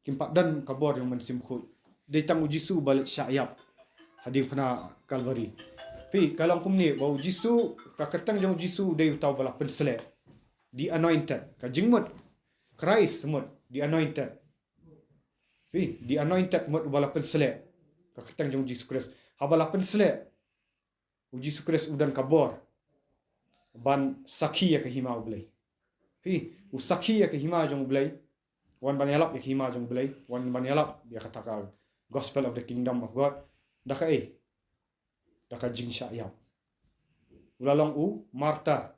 kim pat don ka bor jong u Mynsiem Bakhuid. Dei tang u Jisu ba leit shah ïap ha diengphna Kalbari. Phi, ka long kumne ba u Jisu, ka kyrteng jong u Jisu dei uta uba la pynsleh. The anointed. Ka jingmut Christ mut, the anointed. Phi, the anointed mut uba la pynsleh. Ka kyrteng jong u Jisu Khrist. Haba la pynsleh, u Jisu Khrist u don ka bor ban sakhi ïa ka hima U Blei. Phi, u sakhi ïa ka hima jong U Blei. Wan ban ïalap ïa ka hima jong U Blei. Wan ban ïalap ïa kata ka gospel of the kingdom of God. Da kaei? Da ka jingshah ïap. U la long u martyr.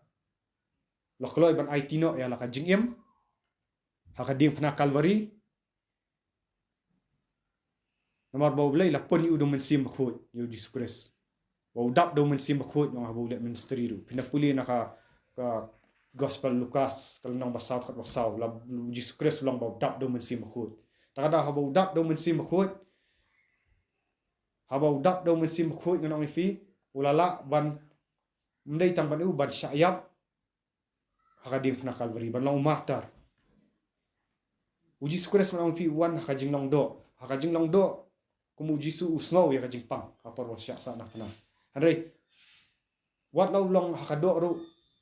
La kloi ban aiti noh ïa la ka jingim ha ka diengphna Kalbari. Namar ba U Blei la pun ïa u da u Mynsiem Bakhuid, ïa u Jisu Khrist. Ba u dap da u Mynsiem Bakhuid, nong haba u leh ministry ruh. Phin da pule na ka, ka gospel Lukas, ka lynnong ba saw, dkhot ba saw, la u Jisu Khrist u long ba u dap da u Mynsiem Bakhuid. Te ka daw haba u dap da u Mynsiem Bakhuid, haba u dap da u Mynsiem Bakhuid, ngan ong ïa phi, u la lah ban, ym dei tang ban u ban shah ïap ha ka diengphna Kalbari, ban long u martyr. U Jisu Khrist, ngan ong ïa phi, u wan ha ka jinglong doh. Ha ka jinglong doh, kum u Jisu u sngew ïa ka jingpang ha por ba u shah sahnarphna. Hynrei wat la u long ha ka doh ruh,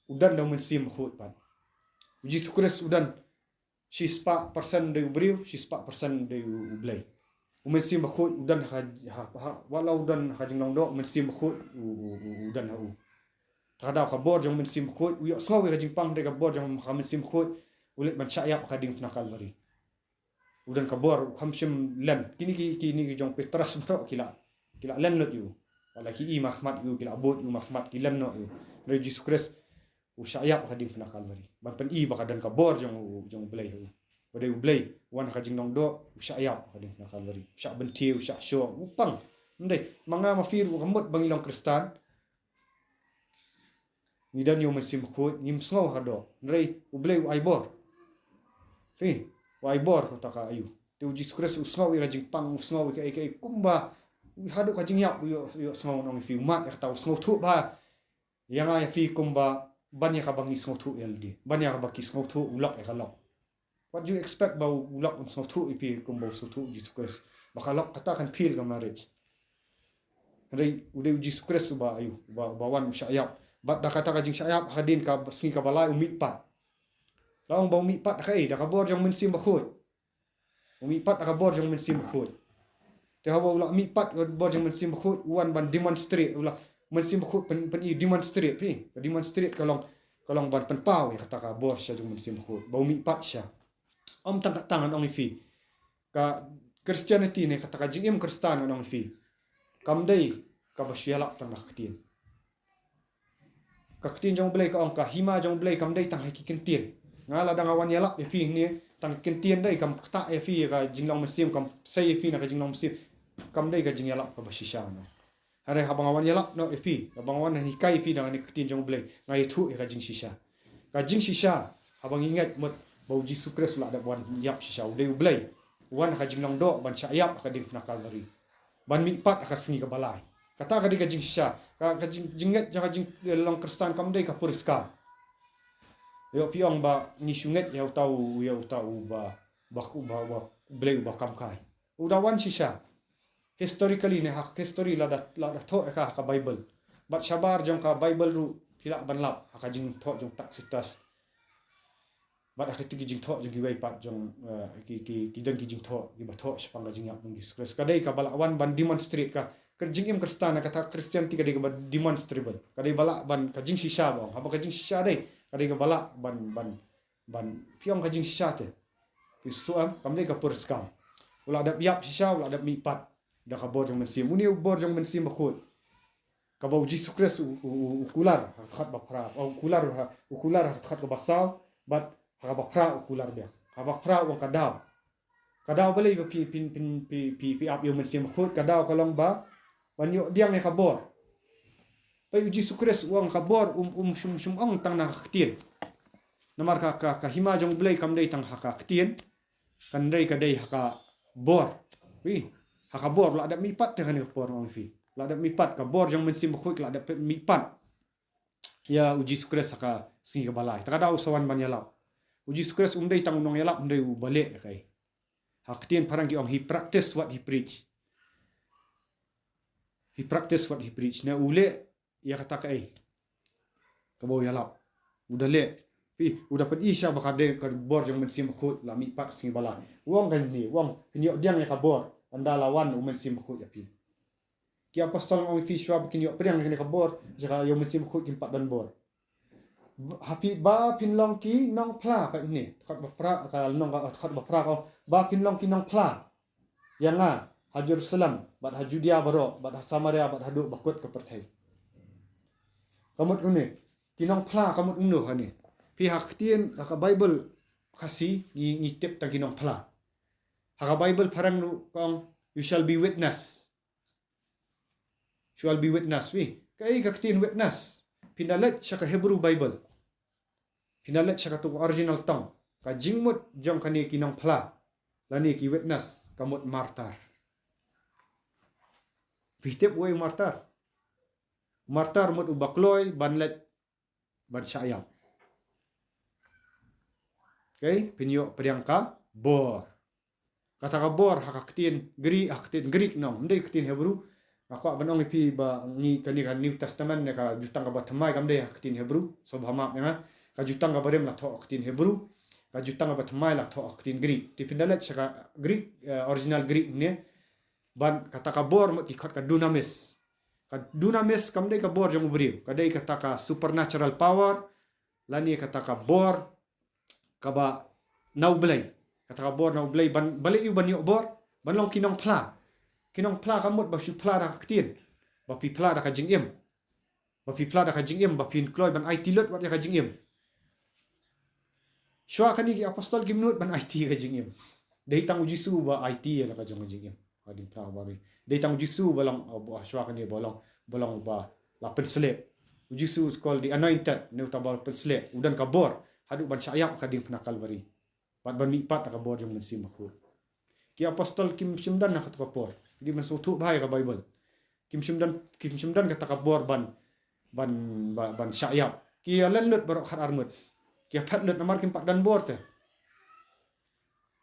u don da u Mynsiem Bakhuid pat. U Jisu Khrist u don shispah persen dei u briew, shispah persen dei u, U Blei. U Mynsiem Bakhuid u don ha ka, ha, ha, wat la u don ha ka jinglong doh, u Mynsiem Bakhuid u, u, u, u don ha u. Te ka daw ka bor jong u Mynsiem Bakhuid, u ïohsngew ïa ka jingpang, dei ka bor jong ka Mynsiem Bakhuid, u leit ban shah ïap ha ka diengphna Kalbari. U don ka bor, u kham shym len. Kine ki, kine ki jong Petros baroh ki la, ki la len lut ïa u. Wat la ki i markhmat ïa u, ki la bud ïa u markhmat, ki len noh ïa u. Hynrei u Jisu Khrist u shah ïap ha ka diengphna Kalbari. Ban pyni ba ka don ka bor jong u, jong U Blei ha u. Ba dei U Blei u wan ha ka jinglong doh, u shah ïap ha ka diengphna Kalbari. U shah bynthiew, u shah shoh, u pang. Ym dei, ma nga ma phi ruh ka mut ba ngi long Khristan, ngi don ïa u Mynsiem Bakhuid, ngim sngew ha ka doh. Hynrei U Blei u ai bor. Phi, u ai bor, kata ka aïu? Te u Jisu Khrist u sngew ïa ka jingpang, u sngew ïa kaei kaei, kumba haduh ka jingïap u ïoh, u ïohsngew, ngan ong ïa phi, u mad ïa kata, u sngewthuh bha ïa nga ïa phi kumba ban ïa kaba ngi sngewthuh ïa lade, ban ïa kaba ki sngewthuh u lok ïa ka lok. What do you expect ba u lok un sngewthuh ïa phi kumba u sngewthuh u Jisu Khrist? Ba ka lok kata kan fail ka marriage. Hynrei u dei u Jisu Khrist uba aïu, uba, uba wan u shah ïap. Bad da kata ka jingshah ïap, hadien ka sngi kaba lai u mihpat. La ong ba u mihpat da kaei? Da ka bor jong u Mynsiem Bakhuid. U mihpat da ka bor jong u Mynsiem Bakhuid. Te haba u la mihpat ka bor jong u Mynsiem Bakhuid, u wan ban demonstrate, u la, Mynsiem Bakhuid pyn, pyni demonstrate, phi. Ka demonstrate ka long, ka long ban pynpaw ïa kata ka bor shisha jong u Mynsiem Bakhuid. Ba u mihpat shisha. Ym tang katne, ngan ong ïa phi, ka Christianity ne kata ka jingim Khristan, ngan ong ïa phi, kam dei kaba shu ïalap tang da ka ktien. Ka ktien jong U Blei ka ong, ka hima jong U Blei kam dei tang ha ki kyntien. Nga lada nga wan ïalap ïa phi hangne tang ki kyntien, dei kam ktah ïa phi ïa ka jinglong mynsiem, kam sei ïa phi na ka jinglong mynsiem, kam dei ka jingïalap kaba shisha noh. Hynrei haba nga wan ïalap noh ïa phi, haba nga wan hikai ïa phi da kane ka ktien jong U Blei, nga ïathuh ïa ka jingshisha. Ka jingshisha, haba ngi ngeit mut ba u Jisu Khrist u la dep wan ïap shisha, u dei U Blei, u wan ha ka jinglong doh ban shah ïap ha ka diengphna Kalbari, ban mihpat ha ka sngi kaba lai. Kata ka dei ka jingshisha. Ka, ka jing, jingngeit jong ka jinglong Khristan kam dei ka puriskam. Ïoh phi ong ba ngi shu ngeit ïa uta u, ïa uta u ba, ba, ba, ba U Blei uba kam kai. U da wan shisha. Historically ne ha history lada, lada thoh ïa ka ha ka Bible. Bad shabar jong ka Bible ruh phi lah ban lap ha ka jingthoh jong Tacitus. Bad ha kito ki jingthoh jong kiwei pat jong, eh, ki, ki, ki don ki jingthoh kiba thoh shaphang ka jingïap jong u Jisu Khrist. Ka dei kaba la wan ban demonstrate ka, ka jingim Khristan, kata Christianity ka dei kaba demonstrable. Ka dei ba lah ban, ka jingshisha ba ong. Haba ka jingshisha dei, ka dei kaba lah ban, ban, ban phi ong ka jingshisha te. Phi sngewthuh em, kam dei ka puriskam. U la dep ïap shisha, u la dep mihpat da ka bor jong u Mynsiem. Une u bor jong u Mynsiem Bakhuid. kaba u Jisu Khrist u, u, u, u kular ha ka dkhot ba phra, u kular ha, u kular ha ka dkhot kaba saw, bad ha kaba phra u kular biang. Ha kaba phra u ong ka daw. Ka daw balei ba phi, phi, phi, phi, phi, phi ap ïa u Mynsiem Bakhuid, ka daw ka long ba, ban ïoh pdiang ïa ka bor. Peit u Jisu Khrist u ong ka bor, um, um, shym, shym ong tang na ka ktien. Namar ka, ka, ka hima jong u Blei kam dei tang ha ka ktien. Kan dei ka dei ha ka bor. Phi, ha ka bor, la dep mihpat te kane ka por ong phi. La dep mihpat ka bor jong Mynsiem Bakhuid, la dep mihpat ïa u Jisu Khrist ha ka sngi kaba lai. Te ka daw u sa wan ban ïalap. U Jisu Khrist um dei tang u nongïalap, hynrei u ba leh ïa kaei. Ha ka ktien phareng ki ong, he practiced what he preached. He practiced what he preached. Ne u leh ïa kata kaei kaba u ïalap. U da leh. Phi, u da pyni sha ba ka dei ka bor jong Mynsiem Bakhuid la mihpat sngi ba lai. U ong kane, u ong phin ïoh pdiang ïa ka bor ynda la wan u Mynsiem Bakhuid ïa phi. Ki apostol ong ïa phi shuwa ba kin ïoh pdiang ïa kane ka bor, sha ka ïa u Mynsiem Bakhuid kim pat don bor. Ha phi ba phin long ki nongphla, peit ne. Dkhot ba phra, ka long ka dkhot ba phra ka ong, ba phin long ki nongphla ïa nga ha Jerusalem, bad ha Judea baroh, bad ha Samaria, bad haduh ba kut ka pyrthei. Ka mut kumne, ki nongphla ka mut kumno kane. Phi, ha ka ktien, ha ka Baibl Khasi ngi, ngi tip tang ki nongphla. Ha ka Baibl phareng ruh ka ong, you shall be witness. Shall be witness, phi. Kaei ka ktien witness? Phin da leit sha ka Hebrew Bible, phin da leit sha kato ka original tong, ka jingmut jong kane ki nongphla lane ki witness ka mut martyr. Phi tip uei u martyr? Martyr mut uba kloi ban leit ban shah ïap. Okay, phin ïoh pdiang ka bor. Kata ka bor ha ka ktien Greek, ha ka ktien Greek nong, ym dei ka ktien Hebrew. Nga kwah ban ong ïa phi ba ngi kane ka New Testament ne ka Jutang kaba Thymmai kam dei ha ka ktien Hebrew. Sngewbha map ïa nga. Ka Jutang kaba Rim la thoh ha ka ktien Hebrew. Ka Jutang kaba Thymmai la thoh ha ka ktien Greek. Te phin da leit sha ka Greek, eh, original Greek ne. Ban kata ka bor mut ki khot ka dunamis. Ka dunamis kam dei ka bor jong u briew, ka dei kata ka supernatural power, lane kata ka bor kaba na u Blei. Kata ka bor na u Blei ban, balei u ban ïoh bor? Ban long ki nongphla. Ki nongphla ka mut ba shu phla da ka ktien, ba phi phla da ka jingim. Ba phi phla da ka jingim, ba phin kloi ban aiti lut wat ïa ka jingim. Shuwa kane ki apostol kim nud ban aiti ka jingim. Dei tang u Jisu ba aiti ïa la ka jong ka jingim. Hadien phla ba ri. Dei tang u Jisu ba long, uh, ba shuwa kane ba long, ba long ba la pynsleh. U Jisu is called the anointed, ne uta ba la pynsleh. U don ka bor haduh ban shah ïap ha ka diengphna Kalbari. Bad ban mihpat da ka bor jong Mynsiem Bakhuid. Ki apostol kim shym don ha kato ka por. Ki dei ban sngewthuh bha ïa ka Baibl. Kim shym don, kim shym don kata ka bor ban, ban, ban, ban shah ïap. Ki ïa len lut baroh khatar ngut. Ki ïa phet lut namar kim pat don bor te.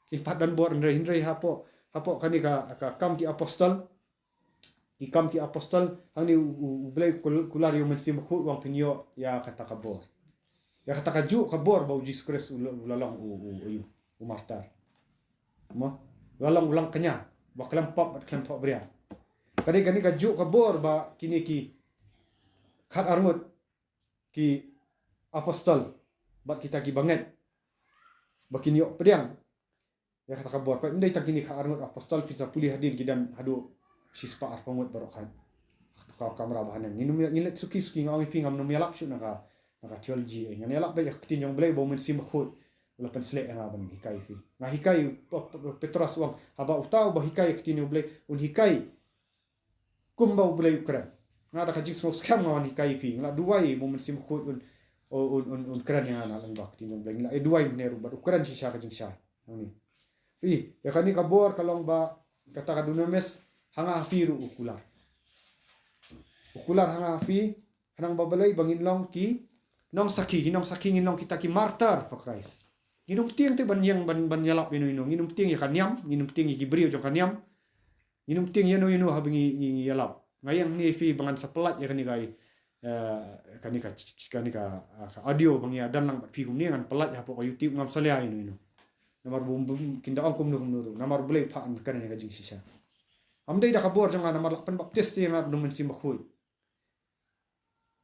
Kim pat don bor, hynrei, hynrei hapoh, hapoh kane ka, ka Kam ki Apostol. Ki Kam ki Apostol, hangne u, u, u Blei kul-, kular ïa u Mynsiem Bakhuid u ong phin ïoh ïa kata ka bor. Ïa kata kajuh ka bor ba u Jisu Khrist u la, u la long u, u, u, u martyr. Mo? U la long u langkñia ba khlem pop bad khlem thohbria. Ka dei kane kajuh ka bor ba kine ki khatar ngut ki apostol bad kita ki bangeit ba kin ïoh pdiang ïa kata ka bor. Peit, ym dei tang kine khatar ngut apostol, phin sa pule hadien ki don haduh shispah arphew ngut baroh khat. Ka kamra ba haneng. Ngin ym, ngin leit suki suki, nga ong ïa phi ngam nym ïalap shuh na ka, na ka theology, eh. Ngan ïalap beit ïa ka ktien jong u Blei ba u Mynsiem Bakhuid u la pynsleh ïa nga ban hikai ïa phi. Nga hikai, P-, P-, Petros u ong, haba uta uba hikai ïa ka ktien jong u Blei un hikai kumba u Blei u kren. Nga da ka jingsngewskhem nga wan hikai ïa phi. Nga la duwai ba u Mynsiem Bakhuid un, un, un, un kren ïa nga na lyngba ka ktien jong u Blei. Nga la duwai mynne ruh bad u kren shisha ka jingshai. Hangne. Phi, ïa kane ka bor ka long ba kata ka dunamis ha nga ha phi ruh u kular. U kular ha nga ha phi, khnang ba balei, ba ngin long ki nongsakhi, ki nongsakhi, ngin long kita ki martyr for Christ. Ngin ym tieng te ban ïeng ban, ban ïalap ïano ïano. Ngin ym tieng ïa ka niam, ngin ym tieng ïa ki briew jong ka niam. Ngin ym tieng ïano ïano haba ngi, ngi, ngi ïalap. Nga ïeng hangne ïa phi ba ngan sa pyllait ïa kane ka, eh, kane ka, kane ka, ah, ka audio ba ngi ïa don lang bad phi kumne, ngan pyllait hapoh ka YouTube, ngam salia ïano ïano. Namar bym, bym, kin da ong kumno kumno ruh. Namar u Blei u phah ngan kren ïa ka jingshisha. Ym dei da ka bor jong nga, namar la pynbaptis ïa nga da u Mynsiem Bakhuid.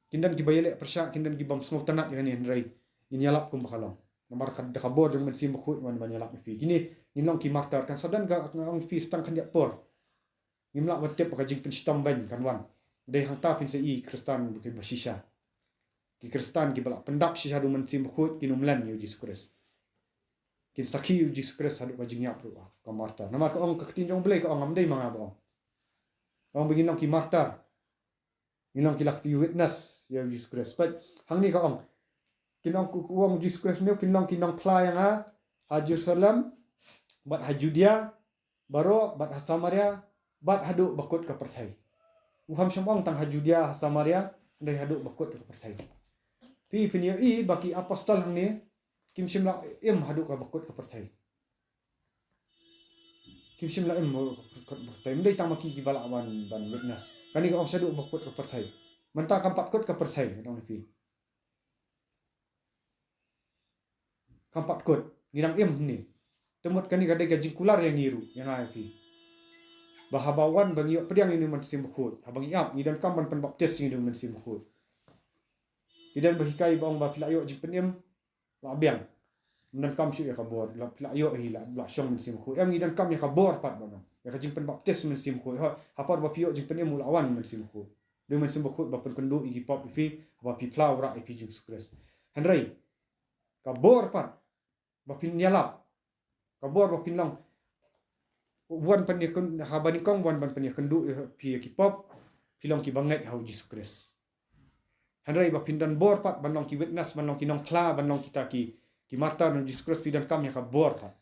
Kin don kiba ïaleh pyrshah, kin don kibym sngewtynnat ïa kane, hynrei ngin ïalap kumba ka long. Namar ka, da ka bor jong u Mynsiem Bakhuid wan ban ïalap ïa phi. Kine ngin long ki martyr, kan sa don ka, nga ong ïa phi, sa tang khyndiat por. Ngim lah ban tip ba ka jingpynshitom beiñ kan wan. Dei hangta phin sa i Khristan ki ba shisha. Ki Khristan ki ba la pyndap shisha da u Mynsiem Bakhuid kin ym len ïa u Jisu Khrist. Kin sakhi ïa u Jisu Khrist haduh ka jingïap ruh, ka martyr. Namar ka ong ka ktien jong u Blei ka ong, ngam dei ma nga ba ong. Ka ong ba ngin long ki martyr. Ngin long ki la ki witness ïa u Jisu Khrist. Peit hangne ka ong, kin ong, u ong u Jisu Khrist mynne, phin long ki nongphla ïa nga ha Jerusalem, bad ha Judea baroh, bad ha Samaria, bad haduh ba kut ka pyrthei. U ham shym ong tang ha Judea, ha Samaria, hynrei haduh ba kut ka pyrthei. Phi, phin ïohi ba ki apostol hangne kim shym la im haduh ka ba kut ka pyrthei. Kim shym la im haduh ka pyrthei. Ym dei tang ma ki ki ba lah ban, ban witness. Kane ka ong shaduh ba kut ka pyrthei. Mynta kam pat kut ka pyrthei, ka ong ïa phi. Kam pat kut, ngi dang im hangne. Te mut kane ka dei ka jingkular ïa ngi ruh, ïa nga ïa phi. Ba haba wan ba ngi ïoh pdiang ïa une u Mynsiem Bakhuid, haba ngi ap, ngi donkam ban pynbaptis ïa une u Mynsiem Bakhuid. Ki don ba hikai ba ong ba phi la ïoh jingpynim, la biang. Ym donkam shuh ïa ka bor, la, phi la ïoh hi, la, la shong Mynsiem Bakhuid. Em, ngi donkam ïa ka bor pat ba ong, ïa ka jingpynbaptis Mynsiem Bakhuid. Ha, ha por ba phi ïoh jingpynim u la wan Mynsiem Bakhuid. Dei u Mynsiem Bakhuid ba pynkynduh ïa ki pop ïa phi, haba phi phla u rah ïa phi Jisu Khrist. Hynrei ka bor pat ba phin ïalap. Ka bor ba phin long, wan pynïakyn, haba nyngkong wan ban pynïakynduh ïa phi ïa ki pop, phi long ki bangeit ha u Jisu Khrist. Hynrei ba phin don bor pat ban long ki witness, ban long ki nongphla, ban long kita ki, ki martyr na u Jisu Khrist, phi donkam ïa ka bor pat.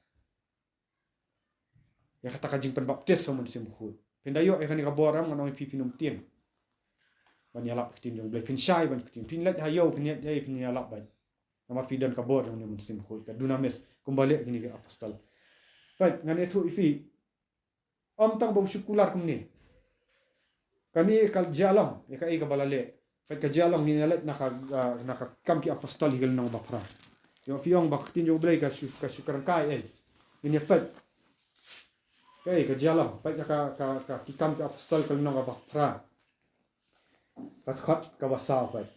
Ïa kata ka jingpynbaptis ha u Mynsiem Bakhuid. Phin da ïoh ïa kane ka bor em, ngan ong ïa phi, phin ym tieng ban ïalap ïa ka ktien jong u Blei, phin shai ban ktien, phin leit ha ïew, phin ïa, ïa, phin ïalap beit. Namar phi don ka bor jong une u Mynsiem Bakhuid, ka dunamis, kumba leh kine ki apostol. Peit, ngan ïathuh ïa phi, ym tang ba u shu kular kumne. Kane ka jia long ïa kaei kaba la leh. Peit ka jia long, ngin ïa leit na ka, ah, na ka Ki Kam ki Apostol hi ka lynnong ba phra. Ïoh phi ong ba ka ktien jong u Blei ka shu, ka shu kren kai ei. Ngin ïa peit. Kaei ka jia long, peit ka, ka, ka, ka Ki Kam ki Apostol ka lynnong ba phra. Ka dkhot kaba saw, peit.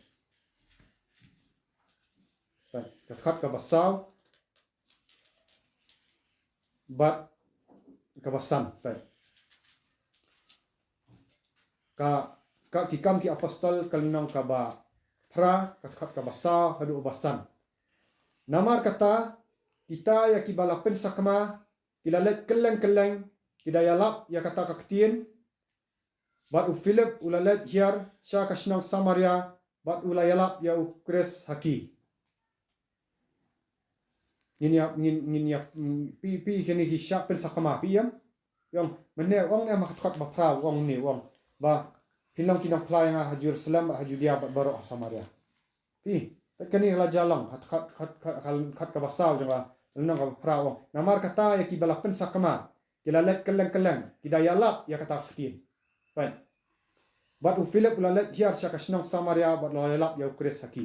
Peit, ka dkhot kaba saw bad kaba san, peit. Ka, ka Ki Kam ki Apostol ka lynnong kaba phra, ka dkhot kaba saw haduh ba san. Namar kata, kita ïa kiba la pynsakma ki la leit kylleng kylleng, ki da ïalap ïa kata ka ktien. Bad u Philip u la leit hiar sha ka shnong Samaria, bad u la ïalap ïa u Khrist ha ki. Ngin ïa, ngin, ngin ïa, mm, phi, phi kine ki shah pynsakma, phi ïam. Ïong, mynne u ong ne em ha ka dkhot ba phra, u ong ne, u ong ba phin long ki nongphla ïa nga ha Jerusalem, ha Judea, bad baroh ha Samaria. Phi, peit kane ka la jia long, ha dkhot, dkhot, dkhot, dkhot kaba saw jong ka lynnong kaba phra, u ong. Namar kata ïa kiba la pynsakma ki la leit kylleng kylleng, ki da ïalap ïa kata ka ktien. Peit. Bad u Philip u la leit hiar sha ka shnong Samaria, bad u la ïalap ïa u Khrist ha ki.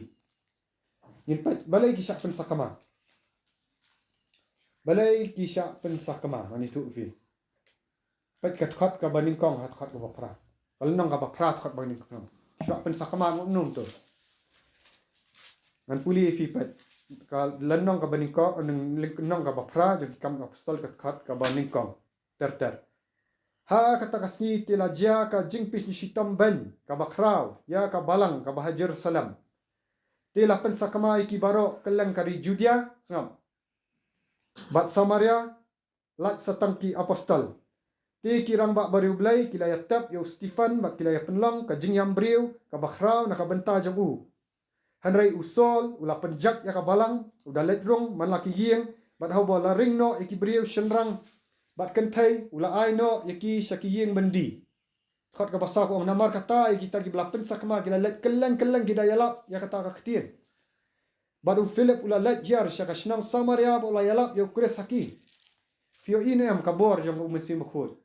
Ngin peit balei ki shah pynsakma. Balei ki shah pynsakma, ngan ïathuh ïa phi. Peit ka dkhot kaba nyngkong ha dkhot kaba phra. Ka lynnong kaba phra dkhot ba nyngkong. Ki shah pynsakma ngut num to. Ngan pule ïa phi, peit. Ka lynnong kaba nyngkong, lynnong kaba phra jong Ki Kam Apostol, ka dkhot kaba nyngkong. Ter ter. Ha kata ka sngi te la jia ka jingpynshitom beiñ kaba khraw ïa ka balang kaba ha Jerusalem. Te la pynsakma ïa ki baroh kylleng ka ri Judea, sngap, bad Samaria, lait sa tang ki apostol. Te ki rangbah bariewblei ki la ïatep ïa u Stephen bad ki la ïapynlong ka jingïam briew kaba khraw na ka bynta jong u. Hynrei u Saul u la pynjot ïa ka balang, u da leit rung man la ki ïing, bad haba la ring noh ïa ki briew shynrang bad kynthei, u la ai noh ïa ki sha ki ïing byndi. Dkhot kaba saw ka ong, namar kata ïa kita kiba la pynsakma ki la leit kylleng kylleng, ki da ïalap ïa kata ka ktien. Bad u Philip u la leit hiar sha ka shnong Samaria bad u la ïalap ïa u Khrist ha ki. Phi ïohi ne em ka bor jong u Mynsiem Bakhuid?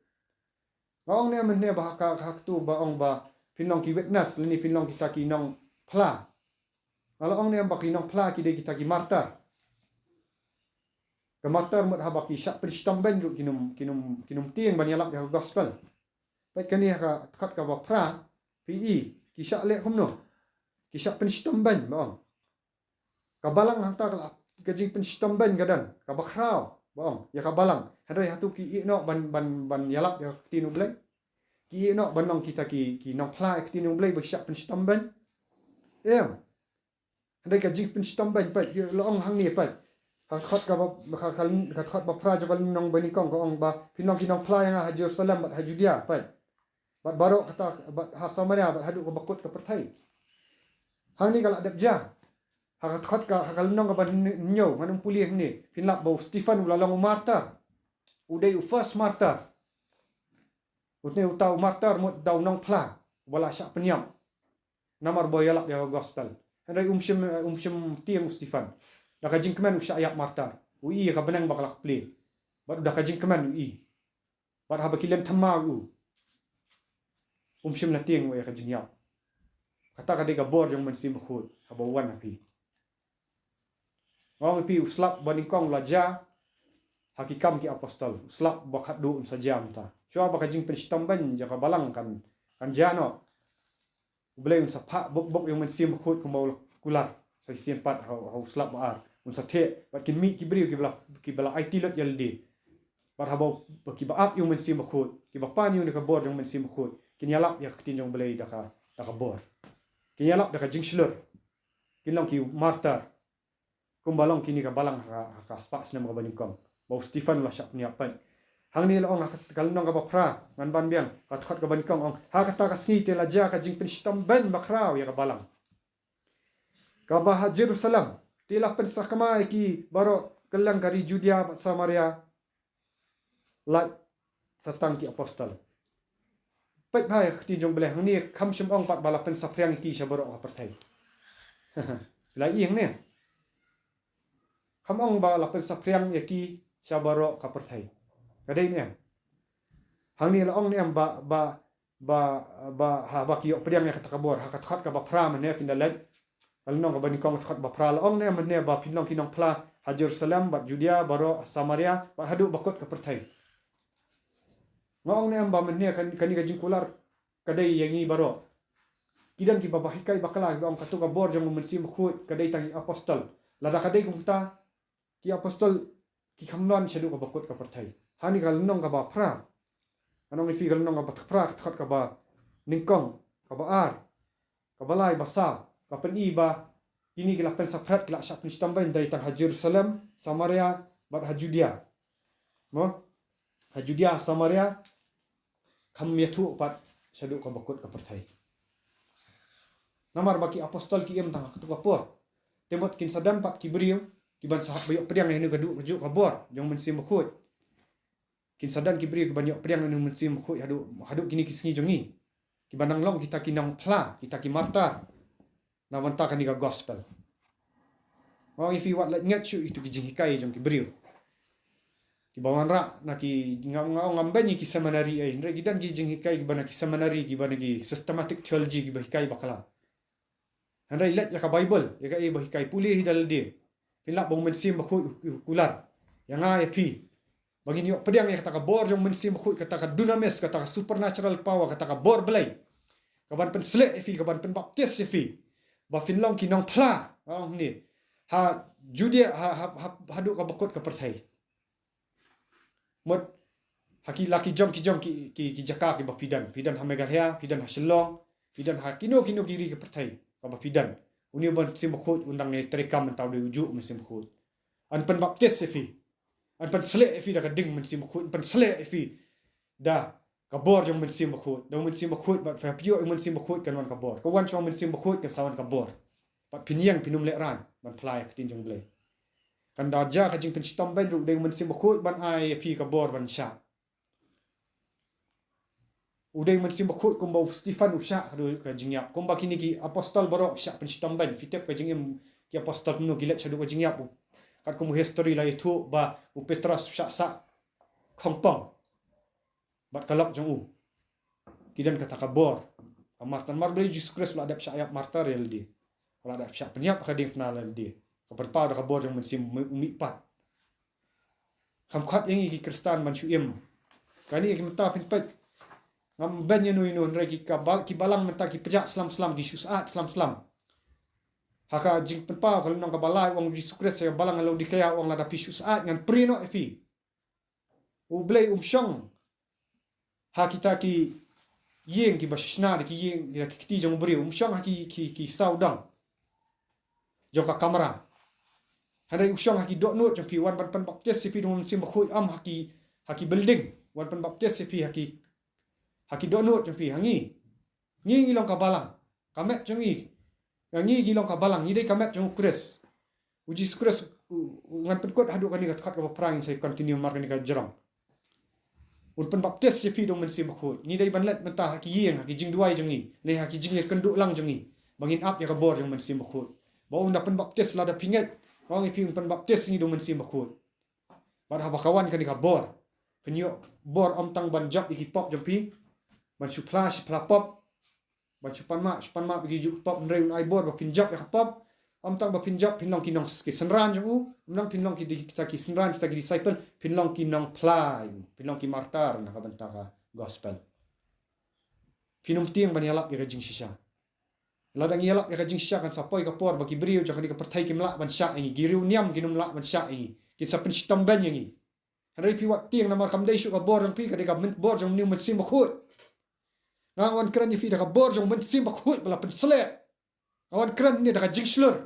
Nga ong ne em mynne ba ha ka, ha katu ba ong ba phin long ki witness lane phin long kita ki nongphla? Nga la ong ne em ba ki nongphla ki dei kita ki martyr? Ka martyr mut haba ki shah pynshitom beiñ ruh kin ym, kin ym, kin ym tieng ban ïalap ïa ka gospel. Peit kane ha ka dkhot kaba phra, phi i, ki shah leh kumno? Ki shah pynshitom beiñ, ba ong. Ka balang hangta ka la, ka jingpynshitom beiñ ka don, kaba khraw, ba ong, ïa ka balang. Hynrei hato ki ïeh noh ban, ban, ban ïalap ïa ka ktien U Blei? Ki ïeh noh ban long kita ki, ki nongphla ïa ka ktien jong U Blei ba ki shah pynshitom beiñ. Em. Hynrei ka jingpynshitom beiñ pat, ïa la ong hangne pat. Ha ka dkhot kaba, ha ka, ha ka dkhot ba phra jong ka lynnong banyngkong ka ong ba phin long ki nongphla ïa nga ha Jerusalem bad ha Judea pat. Bad baroh kata, bad ha Samaria, bad haduh kaba kut ka pyrthei. Hangne ka la dep jia. Ha ka dkhot ka, ha ka lynnong kaba hynñiew, ngan ym pule hangne. Phin lap ba u Stephen u la long u martyr. U dei u first martyr. Utei uta u martyr mut da u nongphla uba la shah pynïap. Namar ba u ïalap ïa ka gospel. Hynrei um shym, um shym tieng u Stephen. Da ka jingkmen u shah ïap martyr. U ïohi ïa ka bneng ba ka la plie. Bad da ka jingkmen u ïohi. Bad haba ki len thymmai ïa u, um shym la tieng ïa ka jingïap. Kata ka dei ka bor jong u Mynsiem Bakhuid haba u wan ha phi. Nga ong ïa phi, u slap banyngkong u la jia ha Ki Kam ki Apostol. U slap ba khatduh un sa jia mynta. Shuwa ba ka jingpynshitom beiñ jong ka balang kan, kan jia noh, U Blei un sa phah buk buk ïa u Mynsiem Bakhuid kumba u la kular sa shisien pat ha, ha u slap ba ar. Un sa thiah bad kin mih ki briew kiba la, kiba la aiti lut ïa lade. Bad haba, ba kiba ap ïa u Mynsiem Bakhuid, kiba pan ïa une ka bor jong u Mynsiem Bakhuid, kin ïalap ïa ka ktien jong U Blei da ka, da ka bor. Kin ïalap da ka jingshlur. Kin long ki martyr. Kumba long kine ka balang ha, ha ka spah snem kaba nyngkong. Ba u Stephen u la shah pynïap pat. Hangne la ong ha ka, ka lynnong kaba phra, ngan ban biang, ka dkhot kaba nyngkong ong, ha kata ka sngi te la jia ka jingpynshitom beiñ bakhraw ïa ka balang. Kaba ha Jerusalem, te la pynsakma ïa ki baroh kylleng ka ri Judea bad Samaria, lait sa tang ki apostol. Peit bha ïa ka ktien jong U Blei hangne, kham shym ong pat ba la pynsaphriang ïa ki sha baroh ka pyrthei. La ïohi hangne. Kham ong ba la pynsaphriang ïa ki sha baroh ka pyrthei. Ka dei ne em? Hangne la ong ne em ba, ba, ba, ba, ha, ba ki ïoh pdiang ïa kata ka bor, ha ka dkhot kaba phra mynne phin da leit. Ka lynnong kaba nyngkong, ka dkhot ba phra, la ong ne em mynne ba phin long ki nongphla ha Jerusalem bad Judea baroh, Samaria bad haduh ba kut ka pyrthei. Nga ong ne em ba mynne kan, kane ka jingkular ka dei ïa ngi baroh. Ki don kiba, ba hikai bakla kiba ong kato ka bor jong u Mynsiem Bakhuid ka dei tang ki apostol. Lada ka dei kumta, ki apostol ki kham don shaduh kaba kut ka pyrthei. Hangne ka lynnong kaba phra. Ngan ong ïa phi, ka lynnong kaba phra, ka dkhot kaba nyngkong, kaba ar, kaba lai, ba saw, ka pyni ba kine ki la pynsaphriang, ki la shah pynshitom beiñ, dei tang ha Jerusalem, Samaria bad ha Judea. Mo? Ha Judea, Samaria, kham ïathuh pat shaduh kaba kut ka pyrthei. Namar ba ki apostol ki im tang ha kato ka por. Te mut kin sa don pat ki briew kiban sa hap ba ïoh pdiang ïa kane kajuh, kajuh ka bor jong u Mynsiem Bakhuid. Kin sa don ki briew kiban ïoh pdiang ïa u Mynsiem Bakhuid haduh, haduh kine ki sngi jong ngi. Kiban nang long kita ki nongphla, kita ki martyr na bynta kane ka gospel. Nga ong ïa phi, wat leit ngeit shuh ïa kito ki jinghikai jong ki briew. Kiba wanrah na ki, nga, nga ong ngam beiñ ïa ki seminary ei, hynrei ki don ki jinghikai kiba na ki seminary, kiba na ki systematic theology, kiba hikai bakla. Hynrei leit ïa ka Baibl, ïa kaei ba hikai, pule hi da lade. Phin lap ba u Mynsiem Bakhuid u, u kular ïa nga ïa phi ba ngin ïoh pdiang ïa kata ka bor jong u Mynsiem Bakhuid, kata ka dunamis, kata ka supernatural power, kata ka bor Blei, kaban pynsleh ïa phi, kaban pynbaptis ïa phi, ba phin long ki nongphla, nga ong hangne, ha Judea, ha, ha, ha, haduh kaba kut ka pyrthei. Mut ha ki, la ki jong, ki jong ki, ki, ki jaka kiba phi don. Phi don ha Meghalaya, phi don ha Shillong, phi don ha kino kino ki ri ka pyrthei kaba phi don. Une u Mynsiem Bakhuid un dang ïai treikam mynta, u dei ujuh u Mynsiem Bakhuid. Yn pynbaptis ïa phi. Yn pynsleh ïa phi da ka ding Mynsiem Bakhuid. Yn pynsleh ïa phi da ka bor jong u Mynsiem Bakhuid. Da u Mynsiem Bakhuid, bad phi hap ïoh ïa u Mynsiem Bakhuid kan wan ka bor. Ka wan shuwa u Mynsiem Bakhuid kan sa wan ka bor. Bad phin ïeng, phin ym lehraiñ ban phla ïa ka ktien jong U Blei. Kan da jia ka jingpynshitom beiñ ruh, u dei u Mynsiem Bakhuid ban ai ïa phi ka bor ban shah. U dei u Mynsiem Bakhuid kumba u Stephen u shah haduh ka jingïap. Kumba kine ki apostol baroh ki shah pynshitom beiñ. Phi tip ka jingim ki apostol kumno, ki leit shaduh ka jingïap. Katkum u history la ïathuh ba u Petros u shah sah khongpong bad ka lok jong u. Ki don kata ka bor. Ka martyr, namar ba u Jisu Khrist u la dep shah ïap martyr ïa lade. U la dep shah pynïap ha ka diengphna ïa lade. Ka pynpaw da ka bor jong u Mynsiem, u mih pat. Kham khot ïa ngi ki Khristan ban shu im. Kane ki mynta phin peit, ngam beiñ ïano ïano, hynrei ki ka bal-, ki balang mynta ki pjah slem slem, ki shu syaid slem slem. Ha ka jingpynpaw, ka lynnong kaba lai, u ong u Jisu Khrist ïa ka balang ha Laodikaia, u ong lada phi shu syaid ngan prie noh ïa phi. U Blei um shong ha kita ki, ïing kiba shna da ki ïing, da ki kti jong u briew, um shong ha ki, ki, ki sawdong jong ka kamra. Hynrei u shong ha ki dohnud jong phi, wan ban pynbaptis ïa phi da u Mynsiem Bakhuid, ym ha ki, ha ki building, wan pynbaptis ïa phi ha ki, ha ki dohnud jong phi, ha ngi. Ngi ngi long ka balang, ka met jong ngi. Ngi ngi long ka balang, ngi dei ka met jong u Khrist. U Jisu Khrist, u, u, ngan pynkut haduh kane ka dkhot kaba phra, ngin sa continue mar kane ka jrong. Un pynbaptis ïa phi da u Mynsiem Bakhuid. Ngi dei ban leit mynta ha ki ïing, ha ki jingduwai jong ngi, ne ha ki jingïakynduh lang jong ngi, ba ngin ap ïa ka bor jong u Mynsiem Bakhuid. Ba un da pynbaptis lada phi ngeit, ba ong ïa phi un pynbaptis ngi da u Mynsiem Bakhuid. Bad haba ka wan kane ka bor, phin ïoh bor ym tang ban jop ïa ki pop jong phi, ban shu phla, shu phla pop, ban shu pan map, shu pan map ïa ki ju ki pop, hynrei un ai bor ba phin jop ïa ka pop. Ym tang ba phin jop, phin long ki nong, ki synran jong u, ym tang phin long ki di-, kita ki synran, kita ki disciple, phin long ki nongphla, phin long ki martyr na ka bynta ka gospel. Phin ym tieng ban ïalap ïa ka jingshisha. Lada ngi ïalap ïa ka jingshisha, kan sa poi ka por ba ki briew jong kane ka pyrthei kim lah ban shah ïa ngi, ki riewniam kin ym lah ban shah ïa ngi, kin sa pynshitom beiñ ïa ngi. Hynrei phi wat tieng, namar kam dei shuh ka bor jong phi, ka dei ka myn-, bor jong une u Mynsiem Bakhuid. Nga wan kren ïa phi da ka bor jong u Mynsiem Bakhuid ba la pynsleh. Nga wan kren hangne da ka jingshlur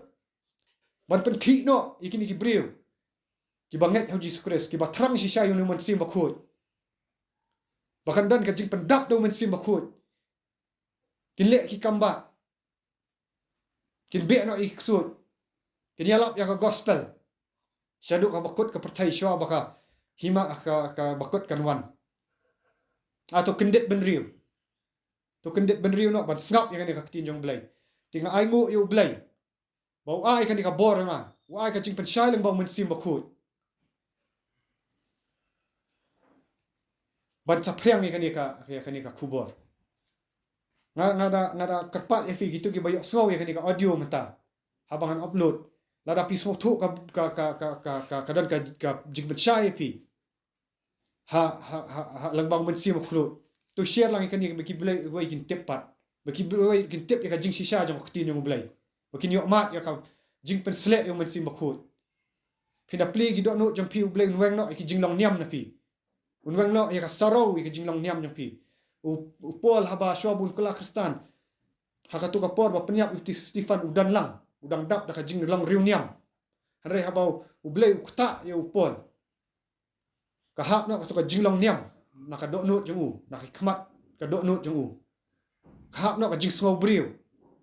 ban pynkhih noh ïa kine ki briew kiba ngeit ha u Jisu Khrist, kiba thrang shisha ïa une u Mynsiem Bakhuid, ba kan don ka jingpyndap da u Mynsiem Bakhuid. Kin leh ki kam ba kin beh noh ïa ki ksuid. Kin ïalap ïa ka gospel shaduh ka bakut ka pyrthei, shuwa ba ka hima, ka, ka bakut kan wan. A, to kyndit bynriew. To kyndit bynriew noh ban sngap ïa kane ka ktien jong u Blei. Te nga ainguh ïa u Blei ba u ai kane ka bor ha nga, u ai ka jingpynshai lyngba u Mynsiem Bakhuid ban saphriang ïa kane ka, ïa kane ka khubor. Nga, nga da, nga da kyrpad ïa phi kito kiba ïohsngew ïa kane ka audio mynta, haba ngan upload, lada phi sngewthuh ka, ka, ka don ka, ka jingpynshai ïa phi ha, ha, ha, ha lyngba u Mynsiem Bakhuid, to share lang ïa kane ba ki briew kin tip pat, ba ki briew kin tip ïa ka jingshisha jong ka ktien jong u Blei, ba kin ïoh mad ïa ka jingpynsleh ïa u Mynsiem Bakhuid. Phin da plie ki dohnud jong phi, u Blei un weng noh ïa ki jinglong niam na phi. Un weng noh ïa ka sorrow, ïa ka jinglong niam jong phi. U, u Paul haba shuwa ba un kylla khristan, ha kato ka por ba pynïap ïa u Stephen, u don lang, u dang dap da ka jinglong riewniam. Hynrei haba u Blei u ktah ïa u Paul, ka hap noh kato ka jinglong niam na ka dohnud jong u, na ka khmat ka dohnud jong u. Ka hap noh ka jingsngew briew.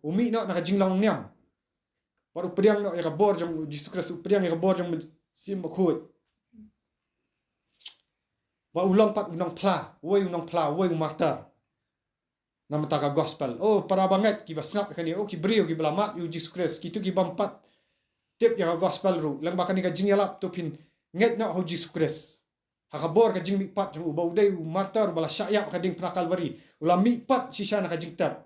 U mih noh na ka jinglong niam. Bad u pdiang noh ïa ka bor jong u Jisu Khrist, u pdiang ïa ka bor jong u Mynsiem Bakhuid. Bad u long pat u nongphla, uwei u nongphla, uwei u martyr na bynta ka gospel. O para bangeit kiba sngap ïa kane, o ki briew kiba la mad ïa u Jisu Khrist, kito ki bym pat tip ïa ka gospel ruh, lyngba kane ka jingïalap to phin ngeit noh ha u Jisu Khrist, ha ka bor ka jingmihpat jong u, ba u dei u martyr ba la shah ïap ha ka diengphna Kalbari, u la mihpat shisha na ka jingtep.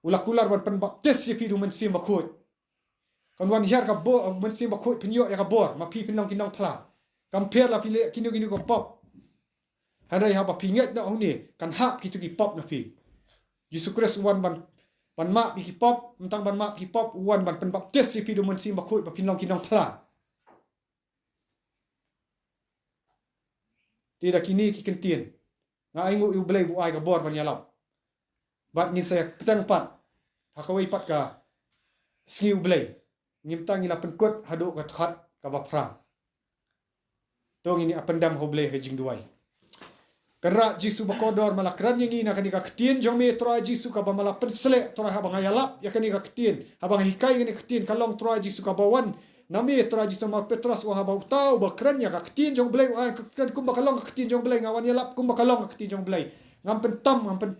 U la kular ban pynbaptis ïa phi da u Mynsiem Bakhuid. Kan wan hiar ka bor, Mynsiem Bakhuid, phin ïoh ïa ka bor, ma phi phin long ki nongphla. Kam pher la phi leh kino kino ka pop. Hynrei haba phi ngeit noh ha une, kan hap kito ki pop na phi. Jisu Khrist u wan ban, ban map ïa ki pop, ym tang ban map ïa ki pop, u wan ban pynbaptis ïa phi da u Mynsiem Bakhuid ba phin long ki nongphla. Te da kine ki kyntien, nga ainguh ïa u Blei ba u ai ka bor ban ïalap. Bad ngin sa ïa bteng pat ha kawei pat ka sngi u Blei. Ngim tang, ngi la pynkut haduh ka dkhot kaba phra. To ngin ïa pyndem ha u Blei ha ka jingduwai. Kynrad Jisu bakordor, me la kren ïa ngi na kane ka ktien jong me, Trai Jisu, kaba me la pynsleh, Trai, haba nga ïalap ïa kane ka ktien, haba nga hikai ïa kane ka ktien, ka long, Trai Jisu, kaba wan na me, Trai Jisu. Mar Petros u ong, haba uta uba kren ïa ka ktien jong u Blei u ong, ka kren kumba ka long ka ktien jong u Blei, nga wan ïalap kumba ka long ka ktien jong u Blei. Ngam pyntam, ngam pyn,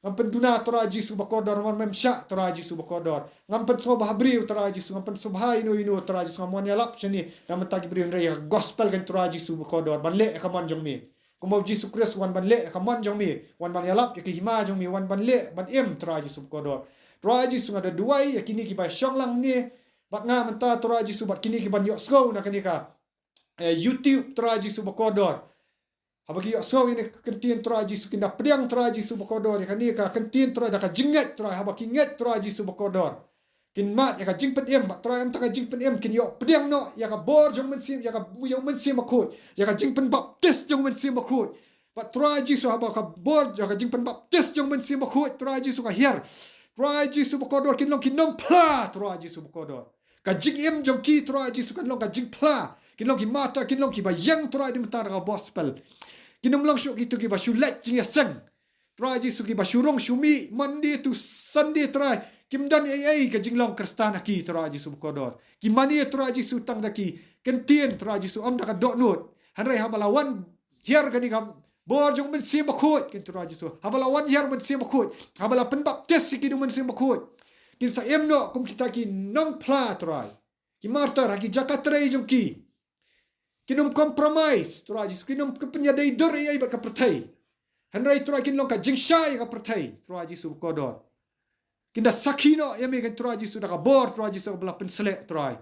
ngam pynduna, Trai Jisu bakordor, namar mem shah, Trai Jisu bakordor. Ngam pynsngewbha briew, Trai Jisu, ngam pynsngewbha ïano ïano, Trai Jisu, ngam wan ïalap shane na bynta ki briew, hynrei ïa ka gospel keiñ, Trai Jisu bakordor, ban leh ïa ka mon jong me. Kumba u Jisu Khrist u wan ban leh ïa ka mon jong me, u wan ban ïalap ïa ka hima jong me, u wan ban leh ban im, Trai Jisu bakordor. Trai Jisu, nga da duwai ïa kine kiba shong lang ne bad nga mynta, Trai Jisu, bad kine kiban ïohsngew na kane ka, eh, YouTube, Trai Jisu bakordor. Haba ki ïohsngew ïa kane ka ktien, Trai Jisu, kin da pdiang, Trai Jisu bakordor, ïa kane ka ktien, Trai, da ka jingngeit, Trai, haba ki ngeit, Trai Jisu bakordor, kin mad ïa ka jingpynim, bad Trai, ym tang ka jingpynim, kin ïoh pdiang noh ïa ka bor jong u Mynsiem, ïa ka, ïa u Mynsiem Bakhuid, ïa ka jingpynbaptis jong u Mynsiem Bakhuid. Pat Trai Jisu haba ka bor, ka jingpynbaptis jong Mynsiem Bakhuid, Trai Jisu ka hiar. Trai Jisu bakordor, kin long ki nongphla, Trai Jisu bakordor. Ka jingim jong ki, Trai Jisu, kan long ka jingphla. Kin long ki martyr, kin long kiba ïeng, Trai, da ka gospel. Kin ym long shuh kito kiba shu leit jingïaseng. Trai Jisu, kiba shu rung shu mih Monday to Sunday, Trai. Kim don ei ei ka jinglong Khristan ha ki, Trai Jisu bakordor. Ki mane, Trai Jisu, tang da ki ktien, Trai Jisu, ym da ka dohnud. Hynrei haba la wan hiar kane ka bor jong Mynsiem Bakhuid, kin Trai Jisu. Haba la wan hiar Mynsiem Bakhuid, haba la pynbaptis ïa ki da u Mynsiem Bakhuid, kin sa im noh kum kita ki nongphla, Trai. Ki martyr ha ki jaka trei jong ki. Kin ym compromise, Trai Jisu, kin ym pynïadei dur ei ei bad ka pyrthei. Hynrei, Trai, kin long ka jingshai ka pyrthei, Trai Jisu bakordor. Kin da sakhi noh ïa me, kin Trai Jisu, da ka bor, Trai Jisu, ba la pynsleh, Trai.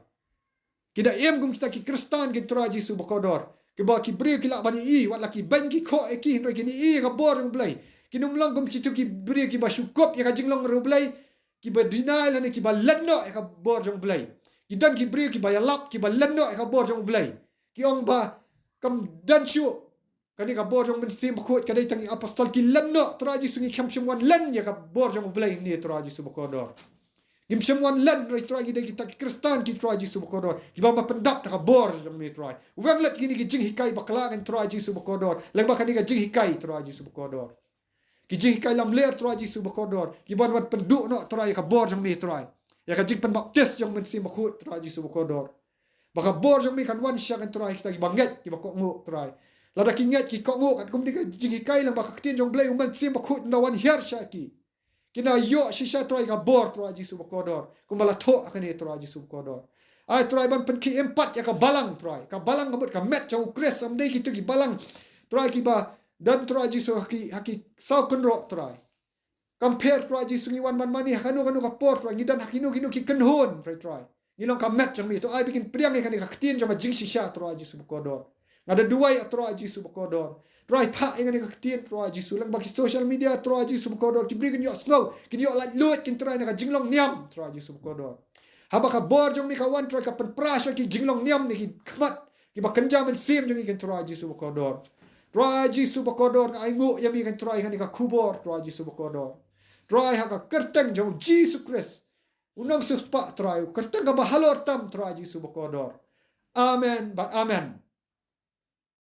Kin da im kum kita ki Khristan, kin Trai Jisu bakordor, kiba ki briew ki lah ban ïohi, wat la ki beiñ ki khoh ïa ki, hynrei kin ïohi ïa ka bor jong U Blei. Kin ym long kum kito ki briew kiba shu kup ïa ka jinglong riewblei, kiba denial lane kiba lyngngoh ïa ka bor jong U Blei. Ki don ki briew kiba ïalap, kiba lyngngoh ïa ka bor jong U Blei. Ki ong ba kam don shuh kane ka bor jong Mynsiem Bakhuid, ka dei tang ïa ki apostol. Ki lyngngoh, Trai Jisu, ngim shym wan lyngngaiñ ïa ka bor jong U Blei ne, Trai Jisu bakordor. Ngim shym wan lyngngaiñ, Trai, Trai, ngi dei kita ki Khristan ki, Trai Jisu bakordor, kiba ym pyndap da ka bor jong me, Trai. Weng leit kine ki jinghikai bakla, kin Trai Jisu bakordor, lyngba kane ka jinghikai, Trai Jisu bakordor. Ki jinghikai lamler, Trai Jisu bakordor, kiban wan pynduh noh, Trai, ïa ka bor jong me, Trai. Ïa ka jingpynbaptis jong Mynsiem Bakhuid, Trai Jisu bakordor. Ba ka bor jong me kan wan sha, kin Trai, kita kiba ngeit, kiba kohnguh, Trai. Lada ki ngeit ki kohnguh katkum kine ki jinghikai lyngba ka ktien jong U Blei, u Mynsiem Bakhuid un da wan hiar sha ki. Kin da ïoh shisha, Trai, ka bor, Trai Jisu bakordor, kumba la thoh ha kane, Trai Jisu bakordor. Ai, Trai, ban pynkhie im pat ïa ka balang, Trai. Ka balang ka mut ka met jong U Khrist, ym dei kito ki balang, Trai, kiba don, Trai Jisu, ha ki, ha ki saw kynroh, Trai. Kam pher, Trai Jisu, ngi wan ban mane ha kano kano ka por, Trai, ngi don ha kino kino ki kynhun, Trai, Trai. Ngi long ka met jong me, to ai ba kin pdiang ïa kane ka ktien jong ka jingshisha, Trai Jisu bakordor. Nga da duwai, Trai Jisu bakordor. Trai, phah ïa kane ka ktien, Trai Jisu, lyngba ki social media, Trai Jisu bakordor. Ki briew kin ïohsngew, kin ïoh laitluid, kin, Trai, na ka jinglong niam, Trai Jisu bakordor. Haba ka bor jong me ka wan, Trai, ka pynpra shuwa ki jinglong niam ne ki khmat kiba kynja mynsiem jong ngi, kin Trai Jisu bakordor. Trai Jisu bakordor, nga ainguh ïa me, kin Trai, ha kane ka khubor, Trai Jisu bakordor. Trai, ha ka kyrteng jong U Jisu Khrist, U Nongsiewspah, Trai, U kyrteng kaba halor tam, Trai Jisu bakordor. Amen bad amen.